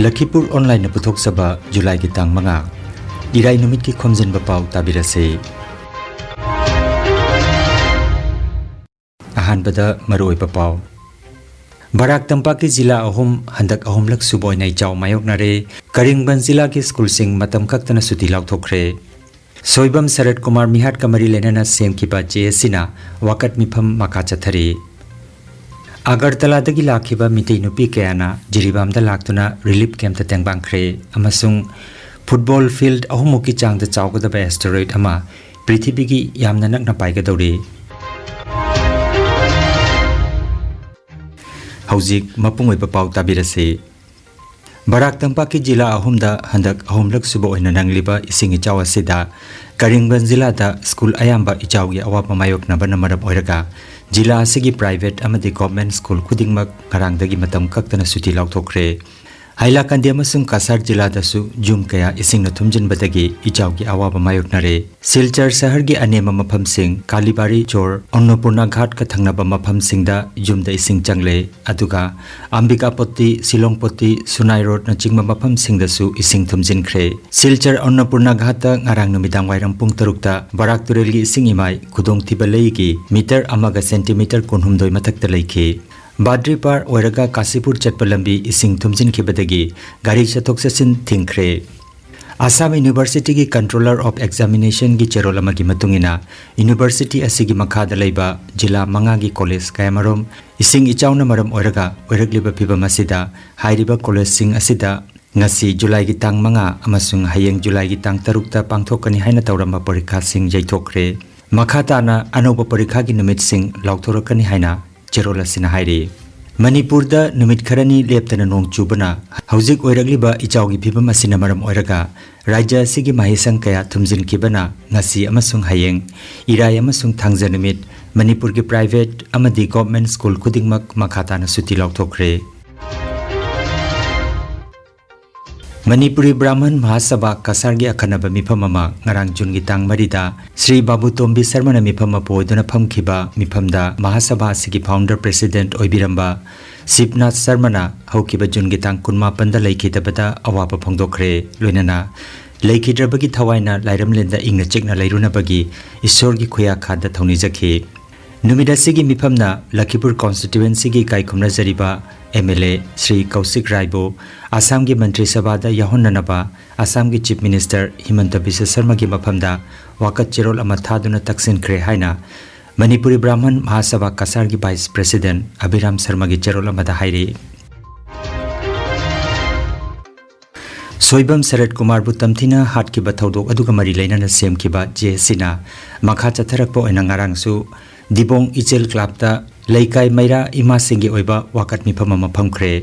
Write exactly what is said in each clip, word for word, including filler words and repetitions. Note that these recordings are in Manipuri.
ꯂꯈꯤꯄꯨꯔ ꯑꯣꯟꯂꯥꯏꯟꯅ ꯄꯨꯊꯣꯛꯆꯕ ꯖꯨꯂꯥꯏꯒꯤ ꯇꯥꯡ ꯃꯉꯥ, ꯏꯔꯥꯏ ꯅꯨꯃꯤꯠꯀꯤ ꯈꯣꯝꯖꯤꯟꯕ ꯄꯥꯎ ꯇꯥꯕꯤꯔꯁꯤ꯫ ꯑꯍꯥꯟꯕꯗ ꯃꯔꯨꯑꯣꯏꯕ ꯄꯥꯎ꯫ ꯕꯔꯥꯛ ꯇꯝꯄꯥꯛꯀꯤ ꯖꯤꯂꯥ ꯑꯍꯨꯝ ꯍꯟꯗꯛ ꯑꯍꯨꯝꯂꯛ ꯁꯨꯕ ꯑꯣꯏꯅ ꯏꯆꯥꯎ ꯃꯥꯌꯣꯛꯅꯔꯦ꯫ ꯀꯔꯤꯡꯕꯟ ꯖꯤꯂꯥꯒꯤ ꯁ꯭ꯀꯨꯜꯁꯤꯡ ꯃꯇꯝ ꯀꯛꯇꯅ ꯁꯨꯇꯤ ꯂꯥꯎꯊꯣꯛꯈ꯭ꯔꯦ꯫ ꯁꯣꯏꯕꯝ ꯁꯔꯠ ꯀꯨꯃꯥꯔ ꯃꯤꯍꯥꯠꯀ ꯃꯔꯤ ꯂꯩꯅꯅ ꯁꯦꯝꯈꯤꯕ ꯖꯦ ꯑꯦꯁ ꯁꯤꯅ ꯋꯥꯀꯠ ꯃꯤꯐꯝ ꯃꯈꯥ ꯆꯠꯊꯔꯤ꯫ ꯑꯒꯔꯇꯂꯥꯗꯒꯤ ꯂꯥꯛꯈꯤꯕ ꯃꯤꯇꯩ ꯅꯨꯄꯤ ꯀꯌꯥꯅ ꯖꯤꯔꯤꯕꯥꯝꯗ ꯂꯥꯛꯇꯨꯅ ꯔꯤꯂꯤꯐ ꯀꯦꯝꯞꯇ ꯇꯦꯡꯕꯥꯡꯈ꯭ꯔꯦ ꯑꯃꯁꯨꯡ ꯐꯨꯠꯕꯣꯜ ꯐꯤꯜꯗ ꯑꯍꯨꯝꯃꯨꯛꯀꯤ ꯆꯥꯡꯗ ꯆꯥꯎꯒꯗꯕ ꯑꯦꯁꯇꯦꯔꯣꯏꯗ ꯑꯃ ꯄ꯭ꯔꯤꯊꯤꯕꯤꯒꯤ ꯌꯥꯝꯅ ꯅꯛꯅ ꯄꯥꯏꯒꯗꯧꯔꯤ꯫ ꯍꯧꯖꯤꯛ ꯃꯄꯨꯡ ꯑꯣꯏꯕ ꯄꯥꯎ ꯇꯥꯕꯤꯔꯁꯤ꯫ ꯕꯔꯥꯛ ꯇꯝꯄꯥꯛꯀꯤ ꯖꯤꯂꯥ ꯑꯍꯨꯝꯗ ꯍꯟꯗꯛ ꯑꯍꯨꯝꯂꯛ ꯁꯨꯕ ꯑꯣꯏꯅ ꯅꯪꯂꯤꯕ ꯏꯁꯤꯡ ꯏꯆꯥꯎ ꯑꯁꯤꯗ ꯀꯔꯤꯡꯕꯟ ꯖꯤꯂꯥꯗ ꯁ꯭ꯀꯨꯜ ꯑꯌꯥꯝꯕ ꯏꯆꯥꯎꯒꯤ ꯑꯋꯥꯕ ꯃꯥꯌꯣꯛꯅꯕꯅ ꯃꯔꯝ ꯑꯣꯏꯔꯒ ꯖꯤꯂꯥ ꯑꯁꯤꯒꯤ ꯄ꯭ꯔꯥꯏꯚꯦꯠ ꯑꯃꯗꯤ ꯒꯣꯚꯔꯟꯃꯦꯟꯠ ꯁ꯭ꯀꯨꯜ ꯈꯨꯗꯤꯡꯃꯛ ꯉꯔꯥꯡꯗꯒꯤ ꯃꯇꯝ ꯀꯛꯇꯅ ꯁꯨꯇꯤ ꯂꯥꯎꯊꯣꯛꯈ꯭ꯔꯦ꯫ ꯍꯥꯏꯂꯥꯀꯟꯗꯤ ꯑꯃꯁꯨꯡ ꯀꯁꯥꯔ ꯖꯤꯂꯥꯗꯁꯨ ꯌꯨꯝ ꯀꯌꯥ ꯏꯁꯤꯡꯅ ꯊꯨꯝꯖꯤꯟꯕꯗꯒꯤ ꯏꯆꯥꯎꯒꯤ ꯑꯋꯥꯕ ꯃꯥꯌꯣꯛꯅꯔꯦ꯫ ꯁꯤꯜꯆꯔ ꯁꯍꯔꯒꯤ ꯑꯅꯦꯝꯕ ꯃꯐꯝꯁꯤꯡ, ꯀꯥꯂꯤꯕꯥꯔꯤ ꯆꯣꯔ, ꯑꯟꯅꯄꯨꯔꯅꯥ ꯘꯥꯠꯀ ꯊꯪꯅꯕ ꯃꯐꯝꯁꯤꯡꯗ ꯌꯨꯝꯗ ꯏꯁꯤꯡ ꯆꯪꯂꯦ꯫ ꯑꯗꯨꯒ ꯑꯝꯕꯤꯀꯥꯄꯣꯇꯤ, ꯁꯤꯂꯣꯡꯄꯣꯇꯤ, ꯁꯨꯅꯥꯏ ꯔꯣꯗꯅꯆꯤꯡꯕ ꯃꯐꯝꯁꯤꯡꯗꯁꯨ ꯏꯁꯤꯡ ꯊꯨꯝꯖꯤꯟꯈ꯭ꯔꯦ꯫ ꯁꯤꯜꯆꯔ ꯑꯟꯅꯄꯨꯔꯅꯥ ꯘꯥꯠꯇ ꯉꯔꯥꯡ ꯅꯨꯃꯤꯗꯥꯡ ꯋꯥꯏꯔꯝ ꯄꯨꯡ ꯇꯔꯨꯛꯇ ꯕꯔꯥꯛ ꯇꯨꯔꯦꯜꯒꯤ ꯏꯁꯤꯡ ꯏꯃꯥꯏ ꯈꯨꯗꯣꯡꯊꯤꯕ ꯂꯩꯒꯤ ꯃꯤꯇꯔ ꯑꯃꯒ ꯁꯦꯟꯇꯤꯃꯤꯇꯔ ꯀꯨꯟꯍꯨꯝꯗꯣꯏ ꯃꯊꯛꯇ ꯂꯩꯈꯤ꯫ ꯕꯥꯗ꯭ꯔꯤꯄꯥꯔ ꯑꯣꯏꯔꯒ ꯀꯥꯁꯤꯄꯨꯔ ꯆꯠꯄ ꯂꯝꯕꯤ ꯏꯁꯤꯡ ꯊꯨꯝꯖꯤꯟꯈꯤꯕꯗꯒꯤ ꯒꯥꯔꯤ ꯆꯠꯊꯣꯛ ꯆꯠꯁꯤꯟ ꯊꯤꯡꯈ꯭ꯔꯦ꯫ ꯑꯁꯥꯝ ꯌꯨꯅꯤꯚꯔꯁꯤꯇꯤꯒꯤ Controller of Examinationꯒꯤ ꯆꯦꯔꯣꯜ ꯑꯃꯒꯤ ꯃꯇꯨꯡ ꯏꯟꯅ, ꯌꯨꯅꯤꯚꯔꯁꯤꯇꯤ ꯑꯁꯤꯒꯤ ꯃꯈꯥꯗ ꯂꯩꯕ ꯖꯤꯂꯥ ꯃꯉꯥꯒꯤ ꯀꯣꯂꯦꯖ ꯀꯌꯥꯃꯔꯨꯝ ꯏꯁꯤꯡ ꯏꯆꯥꯎꯅ ꯃꯔꯝ ꯑꯣꯏꯔꯒ ꯑꯣꯏꯔꯛꯂꯤꯕ ꯐꯤꯚꯝ ꯑꯁꯤꯗ, ꯍꯥꯏꯔꯤꯕ ꯀꯣꯂꯦꯖꯁꯤꯡ ꯑꯁꯤꯗ ꯉꯁꯤ ꯖꯨꯂꯥꯏꯒꯤ ꯇꯥꯡ ꯃꯉꯥ ꯑꯃꯁꯨꯡ ꯍꯌꯦꯡ ꯖꯨꯂꯥꯏꯒꯤ ꯇꯥꯡ ꯇꯔꯨꯛꯇ ꯄꯥꯡꯊꯣꯛꯀꯅꯤ ꯍꯥꯏꯅ ꯇꯧꯔꯝꯕ ꯄꯔꯤꯈꯥꯁꯤꯡ ꯌꯩꯊꯣꯛꯈ꯭ꯔꯦ꯫ ꯃꯈꯥ ꯇꯥꯅ ꯑꯅꯧꯕ ꯄꯔꯤꯈꯥꯒꯤ ꯅꯨꯃꯤꯠꯁꯤꯡ ꯂꯥꯎꯊꯣꯔꯛꯀꯅꯤ ꯍꯥꯏꯅ ꯆꯦꯔꯣꯜ ꯑꯁꯤꯅ ꯍꯥꯏꯔꯤ꯫ ꯃꯅꯤꯄꯨꯔꯗ ꯅꯨꯃꯤꯠ ꯈꯔꯅꯤ ꯂꯦꯞꯇꯅ ꯅꯣꯡ ꯆꯨꯕꯅ ꯍꯧꯖꯤꯛ ꯑꯣꯏꯔꯛꯂꯤꯕ ꯏꯆꯥꯎꯒꯤ ꯐꯤꯚꯝ ꯑꯁꯤꯅ ꯃꯔꯝ ꯑꯣꯏꯔꯒ ꯔꯥꯖ꯭ꯌ ꯑꯁꯤꯒꯤ ꯃꯍꯩꯁꯪ ꯀꯌꯥ ꯊꯨꯝꯖꯤꯟꯈꯤꯕꯅ ꯉꯁꯤ ꯑꯃꯁꯨꯡ ꯍꯌꯦꯡ, ꯏꯔꯥꯏ ꯑꯃꯁꯨꯡ ꯊꯥꯡꯖ ꯅꯨꯃꯤꯠ, ꯃꯅꯤꯄꯨꯔꯒꯤ ꯄ꯭ꯔꯥꯏꯚꯦꯠ ꯑꯃꯗꯤ ꯒꯣꯚꯔꯟꯃꯦꯟꯠ ꯁ꯭ꯀꯨꯜ ꯈꯨꯗꯤꯡꯃꯛ ꯃꯈꯥ ꯇꯥꯅ ꯁꯨꯇꯤ ꯂꯥꯎꯊꯣꯛꯈ꯭ꯔꯦ꯫ ꯃꯅꯤꯄꯨꯔꯤ ꯕ꯭ꯔꯥꯍꯃꯟ ꯃꯍꯥꯁꯚꯥ ꯀꯁꯥꯔꯒꯤ ꯑꯈꯟꯅꯕ ꯃꯤꯐꯝ ꯑꯃ ꯉꯔꯥꯡ ꯖꯨꯟꯒꯤ ꯇꯥꯡ ꯃꯔꯤꯗ ꯁ꯭ꯔꯤ ꯕꯥꯕꯨ ꯇꯣꯝꯕꯤ ꯁꯔꯃꯅ ꯃꯤꯐꯝ ꯃꯄꯨ ꯑꯣꯏꯗꯨꯅ ꯐꯝꯈꯤꯕ ꯃꯤꯐꯝꯗ ꯃꯍꯥꯁꯚꯥ ꯑꯁꯤꯒꯤ founder president ꯑꯣꯏꯕꯤꯔꯝꯕ ꯁꯤꯕꯅꯥꯊ ꯁꯔꯃꯅ ꯍꯧꯈꯤꯕ ꯖꯨꯟꯒꯤ ꯇꯥꯡ ꯀꯨꯟꯃꯥꯄꯟꯗ ꯂꯩꯈꯤꯗꯕꯗ ꯑꯋꯥꯕ ꯐꯣꯡꯗꯣꯛꯈ꯭ꯔꯦ꯫ ꯂꯣꯏꯅꯅ ꯂꯩꯈꯤꯗ꯭ꯔꯕꯒꯤ ꯊꯋꯥꯏꯅ ꯂꯥꯏꯔꯝꯂꯦꯟꯗ ꯏꯪꯅ ꯆꯤꯛꯅ ꯂꯩꯔꯨꯅꯕꯒꯤ ꯏꯁꯣꯔꯒꯤ ꯈꯨꯌꯥꯈꯥꯗ ꯊꯧꯅꯤꯖꯈꯤ꯫ ꯅꯨꯃꯤꯠ ꯑꯁꯤꯒꯤ ꯃꯤꯐꯝꯅ ꯂꯈꯤꯄꯨꯔ constituencyꯒꯤ ꯏꯀꯥꯏ ꯈꯨꯝꯅꯖꯔꯤꯕ MLA ꯁ꯭ꯔꯤ ꯀꯧꯁꯤꯛ ꯔꯥꯏꯕꯨ ꯑꯁꯥꯝꯒꯤ ꯃꯟꯇ꯭ꯔꯤ ꯁꯚꯥꯗ ꯌꯥꯎꯍꯟꯅꯅꯕ ꯑꯁꯥꯝꯒꯤ Chief Minister ꯍꯤꯃꯟꯇ ꯕꯤꯁ꯭ꯋ ꯁꯔꯃꯒꯤ ꯃꯐꯝꯗ ꯋꯥꯀꯠ ꯆꯦꯔꯣꯜ ꯑꯃ ꯊꯥꯗꯨꯅ ꯇꯛꯁꯤꯟꯈ꯭ꯔꯦ ꯍꯥꯏꯅ ꯃꯅꯤꯄꯨꯔꯤ ꯕ꯭ꯔꯥꯍꯃꯟ ꯃꯍꯥꯁꯚꯥ ꯀꯁꯥꯔꯒꯤ Vice President ꯑꯕꯤꯔꯥꯝ ꯁꯔꯃꯒꯤ ꯆꯦꯔꯣꯜ ꯑꯃꯗ ꯍꯥꯏꯔꯤ꯫ ꯁꯣꯏꯕꯝ ꯁꯔꯠ ꯀꯨꯃꯥꯔꯕꯨ ꯇꯝꯊꯤꯅ ꯍꯥꯠꯈꯤꯕ ꯊꯧꯗꯣꯛ ꯑꯗꯨꯒ ꯃꯔꯤ ꯂꯩꯅꯅ ꯁꯦꯝꯈꯤꯕ JACꯅ ꯃꯈꯥ ꯆꯠꯊꯔꯛꯄ ꯑꯣꯏꯅ ꯉꯔꯥꯡꯁꯨ ꯗꯤꯕꯣꯡ ꯏꯆꯦꯜ clubꯇ ꯂꯩꯀꯥꯏ ꯃꯩꯔꯥ ꯏꯃꯥꯁꯤꯡꯒꯤ ꯑꯣꯏꯕ ꯋꯥꯀꯠ ꯃꯤꯐꯝ ꯑꯃ ꯐꯝꯈ꯭ꯔꯦ꯫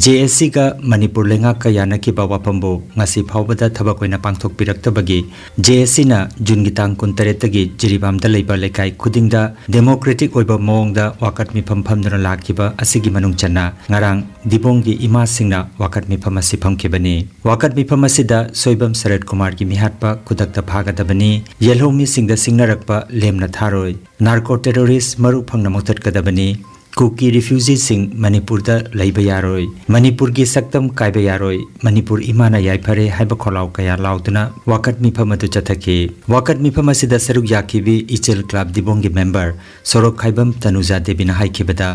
JACꯒ ꯃꯅꯤꯄꯨꯔ ꯂꯩꯉꯥꯛꯀ ꯌꯥꯅꯈꯤꯕ ꯋꯥꯐꯝꯕꯨ ꯉꯁꯤ ꯐꯥꯎꯕꯗ ꯊꯕꯛ ꯑꯣꯏꯅ ꯄꯥꯡꯊꯣꯛꯄꯤꯔꯛꯇꯕꯒꯤ JACꯅ ꯖꯨꯟꯒꯤ ꯇꯥꯡ ꯀꯨꯟꯇꯔꯦꯠꯇꯒꯤ ꯖꯤꯔꯤꯕꯥꯝꯗ ꯂꯩꯕ ꯂꯩꯀꯥꯏ ꯈꯨꯗꯤꯡꯗ democratic ꯑꯣꯏꯕ ꯃꯑꯣꯡꯗ ꯋꯥꯀꯠ ꯃꯤꯐꯝ ꯐꯝꯗꯨꯅ ꯂꯥꯛꯈꯤꯕ ꯑꯁꯤꯒꯤ ꯃꯅꯨꯡ ꯆꯟꯅ ꯉꯔꯥꯡ ꯗꯤꯕꯣꯡꯒꯤ ꯏꯃꯥꯁꯤꯡꯅ ꯋꯥꯀꯠ ꯃꯤꯐꯝ ꯑꯁꯤ ꯐꯝꯈꯤꯕꯅꯤ꯫ ꯋꯥꯀꯠ ꯃꯤꯐꯝ ꯑꯁꯤꯗ ꯁꯣꯏꯕꯝ ꯁꯔꯠ ꯀꯨꯃꯥꯔꯒꯤ ꯃꯤꯍꯥꯠꯄ ꯈꯨꯗꯛꯇ ꯐꯥꯒꯗꯕꯅꯤ, ꯌꯦꯜꯍꯧꯃꯤꯁꯤꯡꯗ ꯁꯤꯡꯅꯔꯛꯄ ꯂꯦꯝꯅ ꯊꯥꯔꯣꯏ, narco terrorist ꯃꯔꯨ ꯐꯪꯅ ꯃꯨꯊꯠꯀꯗꯕꯅꯤ, ꯀꯨꯀꯤ refugeeꯁꯤꯡ ꯃꯅꯤꯄꯨꯔꯗ ꯂꯩꯕ ꯌꯥꯔꯣꯏ, ꯃꯅꯤꯄꯨꯔꯒꯤ ꯁꯛꯇꯝ ꯀꯥꯏꯕ ꯌꯥꯔꯣꯏ, ꯃꯅꯤꯄꯨꯔ ꯏꯃꯥꯅ ꯌꯥꯏꯐꯔꯦ ꯍꯥꯏꯕ ꯈꯣꯜꯂꯥꯎ ꯀꯌꯥ ꯂꯥꯎꯗꯨꯅ ꯋꯥꯀꯠ ꯃꯤꯐꯝ ꯑꯗꯨ ꯆꯠꯊꯈꯤ꯫ ꯋꯥꯀꯠ ꯃꯤꯐꯝ ꯑꯁꯤꯗ ꯁꯔꯨꯛ ꯌꯥꯈꯤꯕꯤ ꯏꯆꯦꯜ club ꯗꯤꯕꯣꯡꯒꯤ member ꯁꯣꯔꯣꯛꯈꯥꯏꯕꯝ ꯇꯅꯨꯖꯥ ꯗꯦꯕꯤꯅ ꯍꯥꯏꯈꯤꯕꯗ,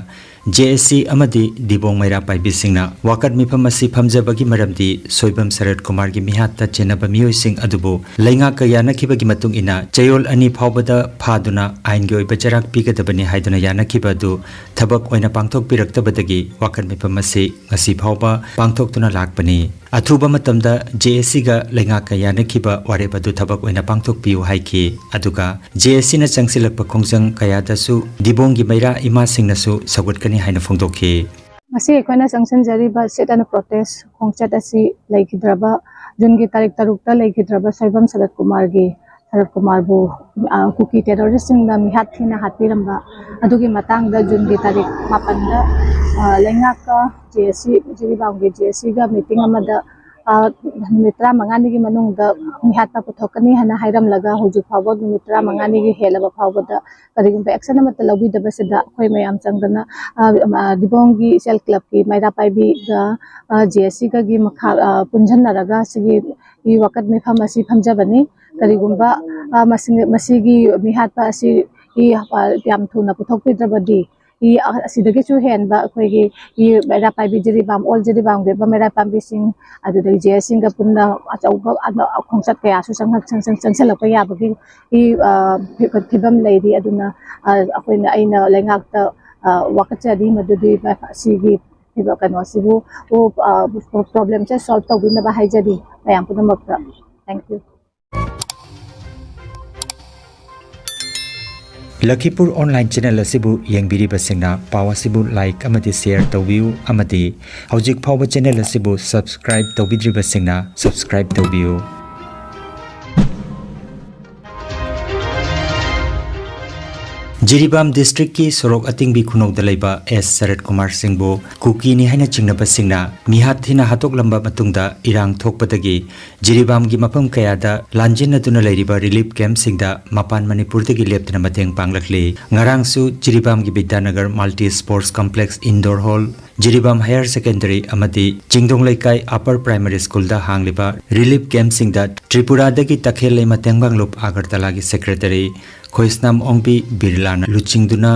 JAC ꯑꯃꯗꯤ ꯗꯤꯕꯣꯡ ꯃꯩꯔꯥ ꯄꯥꯏꯕꯤꯁꯤꯡꯅ ꯋꯥꯀꯠ ꯃꯤꯐꯝ ꯑꯁꯤ ꯐꯝꯖꯕꯒꯤ ꯃꯔꯝꯗꯤ ꯁꯣꯏꯕꯝ ꯁꯔꯠ ꯀꯨꯃꯥꯔꯒꯤ ꯃꯤꯍꯥꯠꯇ ꯆꯦꯟꯅꯕ ꯃꯤꯑꯣꯏꯁꯤꯡ ꯑꯗꯨꯕꯨ ꯂꯩꯉꯥꯛꯀ ꯌꯥꯅꯈꯤꯕꯒꯤ ꯃꯇꯨꯡ ꯏꯟꯅ ꯆꯌꯣꯜ ꯑꯅꯤ ꯐꯥꯎꯕꯗ ꯐꯥꯗꯨꯅ ꯑꯥꯏꯟꯒꯤ ꯑꯣꯏꯕ ꯆꯩꯔꯥꯛ ꯄꯤꯒꯗꯕꯅꯤ ꯍꯥꯏꯗꯨꯅ ꯌꯥꯅꯈꯤꯕ ꯑꯗꯨ ꯊꯕꯛ ꯑꯣꯏꯅ ꯄꯥꯡꯊꯣꯛꯄꯤꯔꯛꯇꯕꯗꯒꯤ ꯋꯥꯀꯠ ꯃꯤꯐꯝ ꯑꯁꯤ ꯉꯁꯤ ꯐꯥꯎꯕ ꯄꯥꯡꯊꯣꯛꯇꯨꯅ ꯂꯥꯛꯄꯅꯤ꯫ ꯑꯊꯨꯕ ꯃꯇꯝꯗ JACꯒ ꯂꯩꯉꯥꯛꯀ ꯌꯥꯅꯈꯤꯕ ꯋꯥꯔꯦꯞ ꯑꯗꯨ ꯊꯕꯛ ꯑꯣꯏꯅ ꯄꯥꯡꯊꯣꯛꯄꯤꯌꯨ ꯍꯥꯏꯈꯤ꯫ ꯑꯗꯨꯒ JACꯅ ꯆꯪꯁꯤꯜꯂꯛꯄ ꯈꯣꯡꯖꯪ ꯀꯌꯥꯗꯁꯨ ꯗꯤꯕꯣꯡꯒꯤ ꯃꯩꯔꯥ ꯏꯃꯥꯁꯤꯡꯅꯁꯨ ꯁꯧꯒꯠꯀꯅꯤ ꯍꯥꯏꯅ ꯐꯣꯡꯗꯣꯛꯈꯤ꯫ ꯉꯁꯤ ꯑꯩꯈꯣꯏꯅ ꯆꯪꯁꯤꯟꯖꯔꯤꯕ sit and protest ꯈꯣꯡꯆꯠ ꯑꯁꯤ ꯂꯩꯈꯤꯗ꯭ꯔꯕ, ꯖꯨꯟꯒꯤ ꯇꯥꯔꯤꯛ ꯇꯔꯨꯛꯇ ꯂꯩꯈꯤꯗ꯭ꯔꯕ ꯁꯣꯏꯕꯝ ꯁꯔꯠ ꯀꯨꯃꯥꯔꯒꯤ, ꯁꯔꯠ ꯀꯨꯃꯥꯔꯕꯨ, ꯑ, ꯀꯨꯀꯤ terroristꯁꯤꯡꯅ ꯃꯤꯍꯥꯠ ꯊꯤꯅ ꯍꯥꯠꯄꯤꯔꯝꯕ ꯑꯗꯨꯒꯤ ꯃꯇꯥꯡꯗ ꯖꯨꯟꯒꯤ ꯇꯥꯔꯤꯛ ꯃꯥꯄꯟꯗ, ꯑ, ꯂꯩꯉꯥꯛꯀ JAC, ꯖꯤꯔꯤꯕꯥꯝꯒꯤ JACꯒ meeting ꯑꯃꯗ ꯑ, ꯅꯨꯃꯤꯠ ꯇꯔꯥꯃꯉꯥꯅꯤꯒꯤ ꯃꯅꯨꯡꯗ ꯃꯤꯍꯥꯠꯄ ꯄꯨꯊꯣꯛꯀꯅꯤ ꯍꯥꯏꯅ ꯍꯥꯏꯔꯝꯂꯒ, ꯍꯧꯖꯤꯛ ꯐꯥꯎꯕ ꯅꯨꯃꯤꯠ ꯇꯔꯥꯃꯉꯥꯅꯤꯒꯤ ꯍꯦꯜꯂꯕ ꯐꯥꯎꯕꯗ ꯀꯔꯤꯒꯨꯝꯕ action ꯑꯃꯠꯇ ꯂꯧꯕꯤꯗꯕꯁꯤꯗ, ꯑꯩꯈꯣꯏ ꯃꯌꯥꯝ ꯆꯪꯗꯅ, ꯑ, ꯑ, ꯗꯤꯕꯣꯡꯒꯤ ꯏꯆꯦꯜ clubꯀꯤ ꯃꯩꯔꯥ ꯄꯥꯏꯕꯤꯒ, ꯑ, JACꯒꯒꯤ ꯃꯈꯥ, ꯑ, ꯄꯨꯟꯁꯤꯟꯅꯔꯒ ꯁꯤꯒꯤ ꯋꯥꯀꯠ ꯃꯤꯐꯝ ꯑꯁꯤ ꯐꯝꯖꯕꯅꯤ꯫ ꯀꯔꯤꯒꯨꯝꯕ, ꯑ, ꯃꯁꯤ-, ꯃꯁꯤꯒꯤ ꯃꯤꯍꯥꯠꯄ ꯑꯁꯤ ꯌꯥꯝ ꯊꯨꯅ ꯄꯨꯊꯣꯛꯄꯤꯗ꯭ꯔꯕꯗꯤ, ꯏ, ꯑ, ꯑꯁꯤꯗꯒꯤꯁꯨ ꯍꯦꯟꯕ ꯑꯩꯈꯣꯏꯒꯤ ꯏ ꯃꯩꯔꯥ ꯄꯥꯏꯕꯤ ꯖꯤꯔꯤꯕꯥꯝ, ꯑꯣꯜ ꯖꯤꯔꯤꯕꯥꯝꯒꯤ ꯑꯣꯏꯕ ꯃꯩꯔꯥ ꯄꯥꯝꯕꯤꯁꯤꯡ, ꯑꯗꯨꯗꯒꯤ JACꯁꯤꯡꯒ ꯄꯨꯟꯅ ꯑꯆꯧꯕ ꯑ-, ꯈꯣꯡꯆꯠ ꯀꯌꯥꯁꯨ ꯆꯪꯍꯟ-, ꯆꯪ-, ꯆꯪ-, ꯆꯪꯁꯤꯜꯂꯛꯄ ꯌꯥꯕꯒꯤ ꯏ, ꯑ, ꯐꯤ-, ꯐꯤꯕꯝ ꯂꯩꯔꯤ꯫ ꯑꯗꯨꯅ, ꯑ, ꯑꯩꯈꯣꯏꯅ, ꯑꯩꯅ ꯂꯩꯉꯥꯛꯇ, ꯑ, ꯋꯥꯀꯠꯆꯔꯤ, ꯃꯗꯨꯗꯤ ꯃ-, ꯑꯁꯤꯒꯤ ꯐꯤꯕ-, ꯀꯩꯅꯣꯁꯤꯕꯨ, ꯑꯣ, ꯑ, problemꯁꯦ solve ꯇꯧꯕꯤꯅꯕ ꯍꯥꯏꯖꯔꯤ ꯃꯌꯥꯝ ꯄꯨꯝꯅꯃꯛꯇ꯫ Thank you꯫ ꯂꯈꯤꯄꯨꯔ online channel ꯑꯁꯤꯕꯨ ꯌꯦꯡꯕꯤꯔꯤꯕꯁꯤꯡꯅ ꯄꯥꯎ ꯑꯁꯤꯕꯨ like ꯑꯃꯗꯤ share ꯇꯧꯕꯤꯌꯨ, ꯑꯃꯗꯤ ꯍꯧꯖꯤꯛ ꯐꯥꯎꯕ channel ꯑꯁꯤꯕꯨ subscribe ꯇꯧꯕꯤꯗ꯭ꯔꯤꯕꯁꯤꯡꯅ subscribe ꯇꯧꯕꯤꯌꯨ꯫ ꯖꯤꯔꯤꯕꯥꯝ districtꯀꯤ ꯁꯣꯔꯣꯛ ꯑꯇꯤꯡꯕꯤ ꯈꯨꯅꯧꯗ ꯂꯩꯕ ꯑꯦꯁ ꯁꯔꯠ ꯀꯨꯃꯥꯔ ꯁꯤꯡꯕꯨ ꯀꯨꯀꯤꯅꯤ ꯍꯥꯏꯅ ꯆꯤꯡꯅꯕꯁꯤꯡꯅ ꯃꯤꯍꯥꯠ ꯊꯤꯅ ꯍꯥꯠꯇꯣꯛꯂꯝꯕ ꯃꯇꯨꯡꯗ, ꯏꯔꯥꯡ ꯊꯣꯛꯄꯗꯒꯤ ꯖꯤꯔꯤꯕꯥꯝꯒꯤ ꯃꯐꯝ ꯀꯌꯥꯗ ꯂꯥꯟꯖꯦꯟꯅꯗꯨꯅ ꯂꯩꯔꯤꯕ relief campꯁꯤꯡꯗ ꯃꯄꯥꯟ ꯃꯅꯤꯄꯨꯔꯗꯒꯤ ꯂꯦꯞꯇꯅ ꯃꯇꯦꯡ ꯄꯥꯡꯂꯛꯂꯤ꯫ ꯉꯔꯥꯡꯁꯨ ꯖꯤꯔꯤꯕꯥꯝꯒꯤ ꯕꯤꯗ꯭ꯌꯥꯅꯒꯔ Multi Sports Complex Indoor Hall, Jiribam Higher Secondary ꯑꯃꯗꯤ ꯆꯤꯡꯗꯣꯡ ꯂꯩꯀꯥꯏ Upper Primary Schoolꯗ ꯍꯥꯡꯂꯤꯕ relief campꯁꯤꯡꯗ ꯇ꯭ꯔꯤꯄꯨꯔꯥꯗꯒꯤ ꯇꯈꯦꯜ ꯂꯩꯃ ꯇꯦꯡꯕꯥꯡꯂꯨꯞ ꯑꯒꯔꯇꯂꯥꯒꯤ secretary ꯈꯣꯏꯁꯅꯥꯝ ꯑꯣꯡꯕꯤ ꯕꯤꯔꯂꯥꯅ ꯂꯨꯆꯤꯡꯗꯨꯅ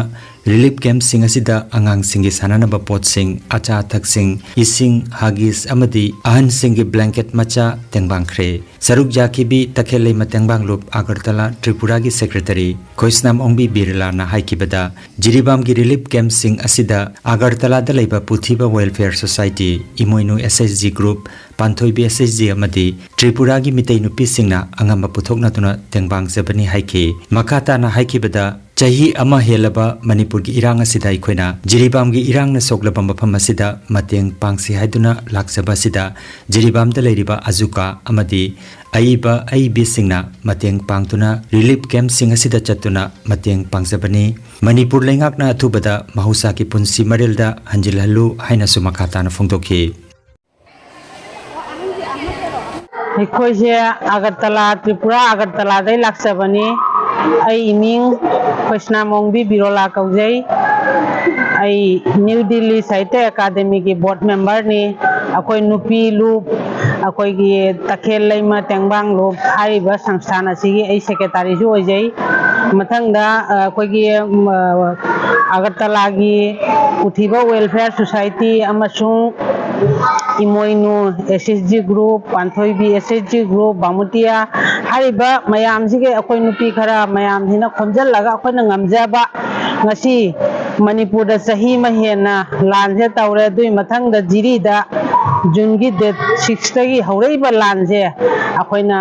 relief campꯁꯤꯡ ꯑꯁꯤꯗ ꯑꯉꯥꯡꯁꯤꯡꯒꯤ ꯁꯥꯟꯅꯅꯕ ꯄꯣꯠꯁꯤꯡ, ꯑꯆꯥ ꯑꯊꯛꯁꯤꯡ, ꯏꯁꯤꯡ, Huggies ꯑꯃꯗꯤ ꯑꯍꯟꯁꯤꯡꯒꯤ blanket ꯃꯆꯥ ꯇꯦꯡꯕꯥꯡꯈ꯭ꯔꯦ꯫ ꯁꯔꯨꯛ ꯌꯥꯈꯤꯕꯤ ꯇꯈꯦꯜ ꯂꯩꯃ ꯇꯦꯡꯕꯥꯡꯂꯨꯞ ꯑꯒꯔꯇꯂꯥ ꯇ꯭ꯔꯤꯄꯨꯔꯥꯒꯤ secretary ꯈꯣꯏꯁꯅꯥꯝ ꯑꯣꯡꯕꯤ ꯕꯤꯔꯂꯥꯅ ꯍꯥꯏꯈꯤꯕꯗ, ꯖꯤꯔꯤꯕꯥꯝꯒꯤ relief campꯁꯤꯡ ꯑꯁꯤꯗ ꯑꯒꯔꯇꯂꯥꯗ ꯂꯩꯕ ꯄꯨꯊꯤꯕ Welfare Society, ꯏꯃꯣꯏꯅꯨ SHG Group, ꯄꯥꯟꯊꯣꯏꯕꯤ SHG ꯑꯃꯗꯤ ꯇ꯭ꯔꯤꯄꯨꯔꯥꯒꯤ ꯃꯤꯇꯩ ꯅꯨꯄꯤꯁꯤꯡꯅ ꯑꯉꯝꯕ ꯄꯨꯊꯣꯛꯅꯗꯨꯅ ꯇꯦꯡꯕꯥꯡꯖꯕꯅꯤ ꯍꯥꯏꯈꯤ꯫ ꯃꯈꯥ ꯇꯥꯅ ꯍꯥꯏꯈꯤꯕꯗ, ꯆꯍꯤ ꯑꯃ ꯍꯦꯜꯂꯕ ꯃꯅꯤꯄꯨꯔꯒꯤ ꯏꯔꯥꯡ ꯑꯁꯤꯗ ꯑꯩꯈꯣꯏꯅ ꯖꯤꯔꯤꯕꯥꯝꯒꯤ ꯏꯔꯥꯡꯅ ꯁꯣꯛꯂꯕ ꯃꯐꯝ ꯑꯁꯤꯗ ꯃꯇꯦꯡ ꯄꯥꯡꯁꯤ ꯍꯥꯏꯗꯨꯅ ꯂꯥꯛꯆꯕ ꯑꯁꯤꯗ, ꯖꯤꯔꯤꯕꯥꯝꯗ ꯂꯩꯔꯤꯕ ꯑꯖꯨꯀꯥ ꯑꯃꯗꯤ ꯑꯏꯕ ꯑꯏꯕꯤꯁꯤꯡꯅ ꯃꯇꯦꯡ ꯄꯥꯡꯗꯨꯅ relief campꯁꯤꯡ ꯑꯁꯤꯗ ꯆꯠꯇꯨꯅ ꯃꯇꯦꯡ ꯄꯥꯡꯖꯕꯅꯤ꯫ ꯃꯅꯤꯄꯨꯔ ꯂꯩꯉꯥꯛꯅ ꯑꯊꯨꯕꯗ ꯃꯍꯧꯁꯥꯒꯤ ꯄꯨꯟꯁꯤ ꯃꯔꯦꯜꯗ ꯍꯟꯖꯤꯜꯍꯜꯂꯨ ꯍꯥꯏꯅꯁꯨ ꯃꯈꯥ ꯇꯥꯅ ꯐꯣꯡꯗꯣꯛꯈꯤ꯫ ꯑꯩꯈꯣꯏꯁꯦ ꯑꯒꯔꯇꯂꯥ, ꯇ꯭ꯔꯤꯄꯨꯔꯥ ꯑꯒꯔꯇꯂꯥꯗꯩ ꯂꯥꯛꯆꯕꯅꯤ꯫ ꯑꯩ ꯏꯃꯤꯡ ꯀ꯭ꯔꯤꯁꯅꯥꯃꯣꯡꯕꯤ ꯕꯤꯔꯣꯂꯥ ꯀꯧꯖꯩ꯫ ꯑꯩ ꯅ꯭ꯌꯨ ꯗꯤꯜꯂꯤ ꯁꯥꯍꯤꯇ꯭ꯌ ꯑꯦꯀꯥꯗꯃꯤꯒꯤ ꯕꯣꯔꯗ ꯃꯦꯝꯕꯔꯅꯤ꯫ ꯑꯩꯈꯣꯏ ꯅꯨꯄꯤ ꯂꯨꯞ, ꯑꯩꯈꯣꯏꯒꯤ ꯇꯈꯦꯜ ꯂꯩꯃ ꯇꯦꯡꯕꯥꯡ ꯂꯨꯞ ꯍꯥꯏꯔꯤꯕ ꯁꯪꯁꯊꯥꯟ ꯑꯁꯤꯒꯤ ꯑꯩ ꯁꯦꯀ꯭ꯔꯦꯇꯥꯔꯤꯁꯨ ꯑꯣꯏꯖꯩ꯫ ꯃꯊꯪꯗ, ꯑ, ꯑꯩꯈꯣꯏꯒꯤ, ꯎꯝ, ꯑ, ꯑꯒꯔꯇꯂꯥꯒꯤ ꯄꯨꯊꯤꯕ ꯋꯦꯜꯐꯤꯌꯔ ꯁꯣꯁꯥꯏꯇꯤ ꯑꯃꯁꯨꯡ ꯏꯃꯣꯏꯅꯨ ꯑꯦꯁ ꯑꯦꯁ ꯖꯤ ꯒ꯭ꯔꯨꯞ, ꯄꯥꯟꯊꯣꯏꯕꯤ ꯑꯦꯁ ꯑꯦꯁ ꯖꯤ ꯒ꯭ꯔꯨꯞ, ꯕꯥꯃꯨꯇꯤꯌꯥ ꯍꯥꯏꯔꯤꯕ ꯃꯌꯥꯝꯁꯤꯒꯤ ꯑꯩꯈꯣꯏ ꯅꯨꯄꯤ ꯈꯔ ꯃꯌꯥꯝꯁꯤꯅ ꯈꯣꯝꯖꯤꯜꯂꯒ ꯑꯩꯈꯣꯏꯅ ꯉꯝꯖꯕ ꯉꯁꯤ ꯃꯅꯤꯄꯨꯔꯗ ꯆꯍꯤ ꯑꯃ ꯍꯦꯟꯅ ꯂꯥꯟꯁꯦ ꯇꯧꯔꯦ꯫ ꯑꯗꯨꯒꯤ ꯃꯊꯪꯗ ꯖꯤꯔꯤꯗ ꯖꯨꯟꯒꯤ ꯗꯦꯠ ꯁꯤꯛꯁꯇꯒꯤ ꯍꯧꯔꯛꯏꯕ ꯂꯥꯟꯁꯦ ꯑꯩꯈꯣꯏꯅ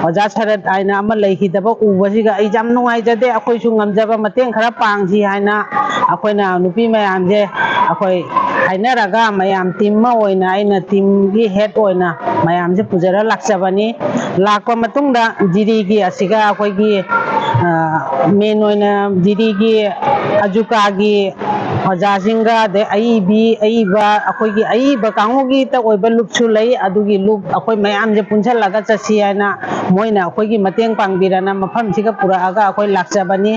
ꯑꯣꯖꯥ ꯁꯔꯠ ꯍꯥꯏꯅ ꯑꯃ ꯂꯩꯈꯤꯗꯕ ꯎꯕꯁꯤꯒ ꯑꯩ ꯌꯥꯝ ꯅꯨꯡꯉꯥꯏꯖꯗꯦ꯫ ꯑꯩꯈꯣꯏꯁꯨ ꯉꯝꯖꯕ ꯃꯇꯦꯡ ꯈꯔ ꯄꯥꯡꯁꯤ ꯍꯥꯏꯅ ꯑꯩꯈꯣꯏꯅ ꯅꯨꯄꯤ ꯃꯌꯥꯝꯁꯦ ꯑꯩꯈꯣꯏ ꯍꯥꯏꯅꯔꯒ ꯃꯌꯥꯝ ꯇꯤꯝ ꯑꯃ ꯑꯣꯏꯅ ꯑꯩꯅ ꯇꯤꯝꯒꯤ ꯍꯦꯗ ꯑꯣꯏꯅ ꯃꯌꯥꯝꯁꯦ ꯄꯨꯖꯔ ꯂꯥꯛꯆꯕꯅꯤ꯫ ꯂꯥꯛꯄ ꯃꯇꯨꯡꯗ ꯖꯤꯔꯤꯒꯤ ꯑꯁꯤꯒ ꯑꯩꯈꯣꯏꯒꯤ, ꯑ, ꯃꯦꯟ ꯑꯣꯏꯅ ꯖꯤꯔꯤꯒꯤ ꯑꯖꯨꯀꯥꯒꯤ ꯑꯣꯖꯥꯁꯤꯡꯒ, ꯑꯗꯩ ꯑꯏꯕꯤ, ꯑꯏꯕ, ꯑꯩꯈꯣꯏꯒꯤ ꯑꯏꯕ ꯀꯥꯡꯕꯨꯒꯤꯇ ꯑꯣꯏꯕ ꯂꯨꯞꯁꯨ ꯂꯩ꯫ ꯑꯗꯨꯒꯤ ꯂꯨꯞ ꯑꯩꯈꯣꯏ ꯃꯌꯥꯝꯁꯦ ꯄꯨꯟꯁꯤꯜꯂꯒ ꯆꯠꯁꯤ ꯍꯥꯏꯅ ꯃꯣꯏꯅ ꯑꯩꯈꯣꯏꯒꯤ ꯃꯇꯦꯡ ꯄꯥꯡꯕꯤꯔꯅ ꯃꯐꯝꯁꯤꯒ ꯄꯨꯔꯛꯑꯒ ꯑꯩꯈꯣꯏ ꯂꯥꯛꯆꯕꯅꯤ꯫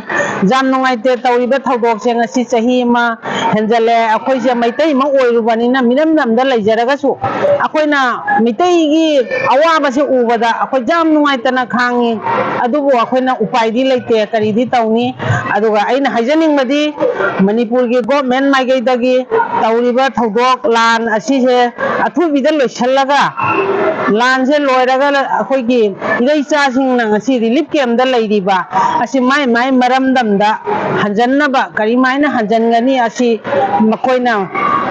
ꯌꯥꯝ ꯅꯨꯡꯉꯥꯏꯇꯦ ꯇꯧꯔꯤꯕ ꯊꯧꯗꯣꯛꯁꯦ꯫ ꯉꯁꯤ ꯆꯍꯤ ꯑꯃ ꯍꯦꯟꯖꯜꯂꯦ꯫ ꯑꯩꯈꯣꯏꯁꯦ ꯃꯩꯇꯩ ꯑꯃ ꯑꯣꯏꯔꯨꯕꯅꯤꯅ ꯃꯤꯔꯝꯗꯝꯗ ꯂꯩꯖꯔꯒꯁꯨ ꯑꯩꯈꯣꯏꯅ ꯃꯤꯇꯩꯒꯤ ꯑꯋꯥꯕꯁꯦ ꯎꯕꯗ ꯑꯩꯈꯣꯏ ꯌꯥꯝ ꯅꯨꯡꯉꯥꯏꯇꯅ ꯈꯥꯡꯉꯤ꯫ ꯑꯗꯨꯕꯨ ꯑꯩꯈꯣꯏꯅ ꯎꯄꯥꯏꯗꯤ ꯂꯩꯇꯦ, ꯀꯔꯤꯗꯤ ꯇꯧꯅꯤ? ꯑꯗꯨꯒ ꯑꯩꯅ ꯍꯥꯏꯖꯅꯤꯡꯕꯗꯤ ꯃꯅꯤꯄꯨꯔꯒꯤ ꯒꯣꯔꯃꯦꯟ ꯃꯥꯏꯀꯩꯗꯒꯤ ꯇꯧꯔꯤꯕ ꯊꯧꯗꯣꯛ ꯂꯥꯟ ꯑꯁꯤꯁꯦ ꯑꯊꯨꯕꯤꯗ ꯂꯣꯏꯁꯤꯜꯂꯒ ꯂꯥꯟꯁꯦ ꯂꯣꯏꯔꯒ ꯑꯩꯈꯣꯏꯒꯤ ꯏꯔꯩꯆꯥꯁꯤꯡꯅ ꯉꯁꯤ ꯔꯤꯂꯤꯐ ꯀꯦꯝꯗ ꯂꯩꯔꯤꯕ ꯑꯁꯤ ꯃꯥꯏ ꯃꯥꯏ ꯃꯔꯝꯗꯝꯗ ꯍꯟꯖꯟꯅꯕ ꯀꯔꯤꯃꯥꯏꯅ ꯍꯟꯖꯟꯒꯅꯤ ꯑꯁꯤ ꯃꯈꯣꯏꯅ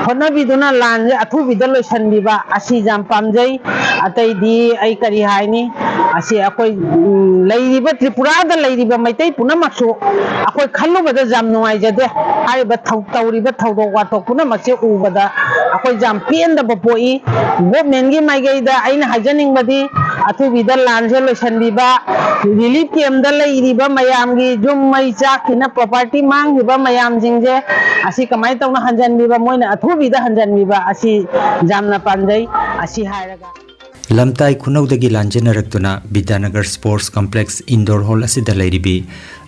ꯍꯣꯠꯅꯕꯤꯗꯨꯅ ꯂꯥꯟꯁꯦ ꯑꯊꯨꯕꯤꯗ ꯂꯣꯏꯁꯤꯟꯕꯤꯕ ꯑꯁꯤ ꯌꯥꯝ ꯄꯥꯝꯖꯩ꯫ ꯑꯇꯩꯗꯤ ꯑꯩ ꯀꯔꯤ ꯍꯥꯏꯅꯤ? ꯑꯁꯤ ꯑꯩꯈꯣꯏ, ꯎꯝ, ꯂꯩꯔꯤꯕ ꯇ꯭ꯔꯤꯄꯨꯔꯥꯗ ꯂꯩꯔꯤꯕ ꯃꯩꯇꯩ ꯄꯨꯝꯅꯃꯛꯁꯨ ꯑꯩꯈꯣꯏ ꯈꯜꯂꯨꯕꯗ ꯌꯥꯝ ꯅꯨꯡꯉꯥꯏꯖꯗꯦ꯫ ꯍꯥꯏꯔꯤꯕ ꯊꯧ-, ꯇꯧꯔꯤꯕ ꯊꯧꯗꯣꯛ ꯋꯥꯊꯣꯛ ꯄꯨꯝꯅꯃꯛꯁꯦ ꯎꯕꯗ ꯑꯩꯈꯣꯏ ꯌꯥꯝ ꯄꯦꯟꯗꯕ ꯄꯣꯛꯏ꯫ ꯒꯣꯔꯃꯦꯟꯒꯤ ꯃꯥꯏꯀꯩꯗ ꯑꯩꯅ ꯍꯥꯏꯖꯅꯤꯡꯕꯗꯤ ꯑꯊꯨꯕꯤꯗ ꯂꯥꯟꯁꯦ ꯂꯣꯏꯁꯤꯟꯕꯤꯕ, ꯔꯤꯂꯤꯐ ꯀꯦꯝꯗ ꯂꯩꯔꯤꯕ ꯃꯌꯥꯝꯒꯤ ꯌꯨꯝ ꯃꯩ ꯆꯥꯛꯈꯤꯅ ꯄ꯭ꯔꯣꯄꯔꯇꯤ ꯃꯥꯡꯈꯤꯕ ꯃꯌꯥꯝꯁꯤꯡꯁꯦ ꯑꯁꯤ ꯀꯃꯥꯏꯅ ꯇꯧꯅ ꯍꯟꯖꯤꯟꯕꯤꯕ, ꯃꯣꯏꯅ ꯑꯊꯨꯕꯤꯗ ꯍꯟꯖꯤꯟꯕꯤꯕ ꯑꯁꯤ ꯌꯥꯝꯅ ꯄꯥꯝꯖꯩ꯫ ꯑꯁꯤ ꯍꯥꯏꯔꯒ ꯂꯝꯇꯥꯏ ꯈꯨꯅꯧꯗꯒꯤ ꯂꯥꯟꯖꯦꯟꯅꯔꯛꯇꯨꯅ ꯕꯤꯗ꯭ꯌꯥꯅꯒꯔ ꯁ꯭ꯄꯣꯔꯠꯁ ꯀꯝꯄ꯭ꯂꯦꯛꯁ ꯏꯟꯗꯣꯔ ꯍꯣꯜ ꯑꯁꯤꯗ ꯂꯩꯔꯤꯕꯤ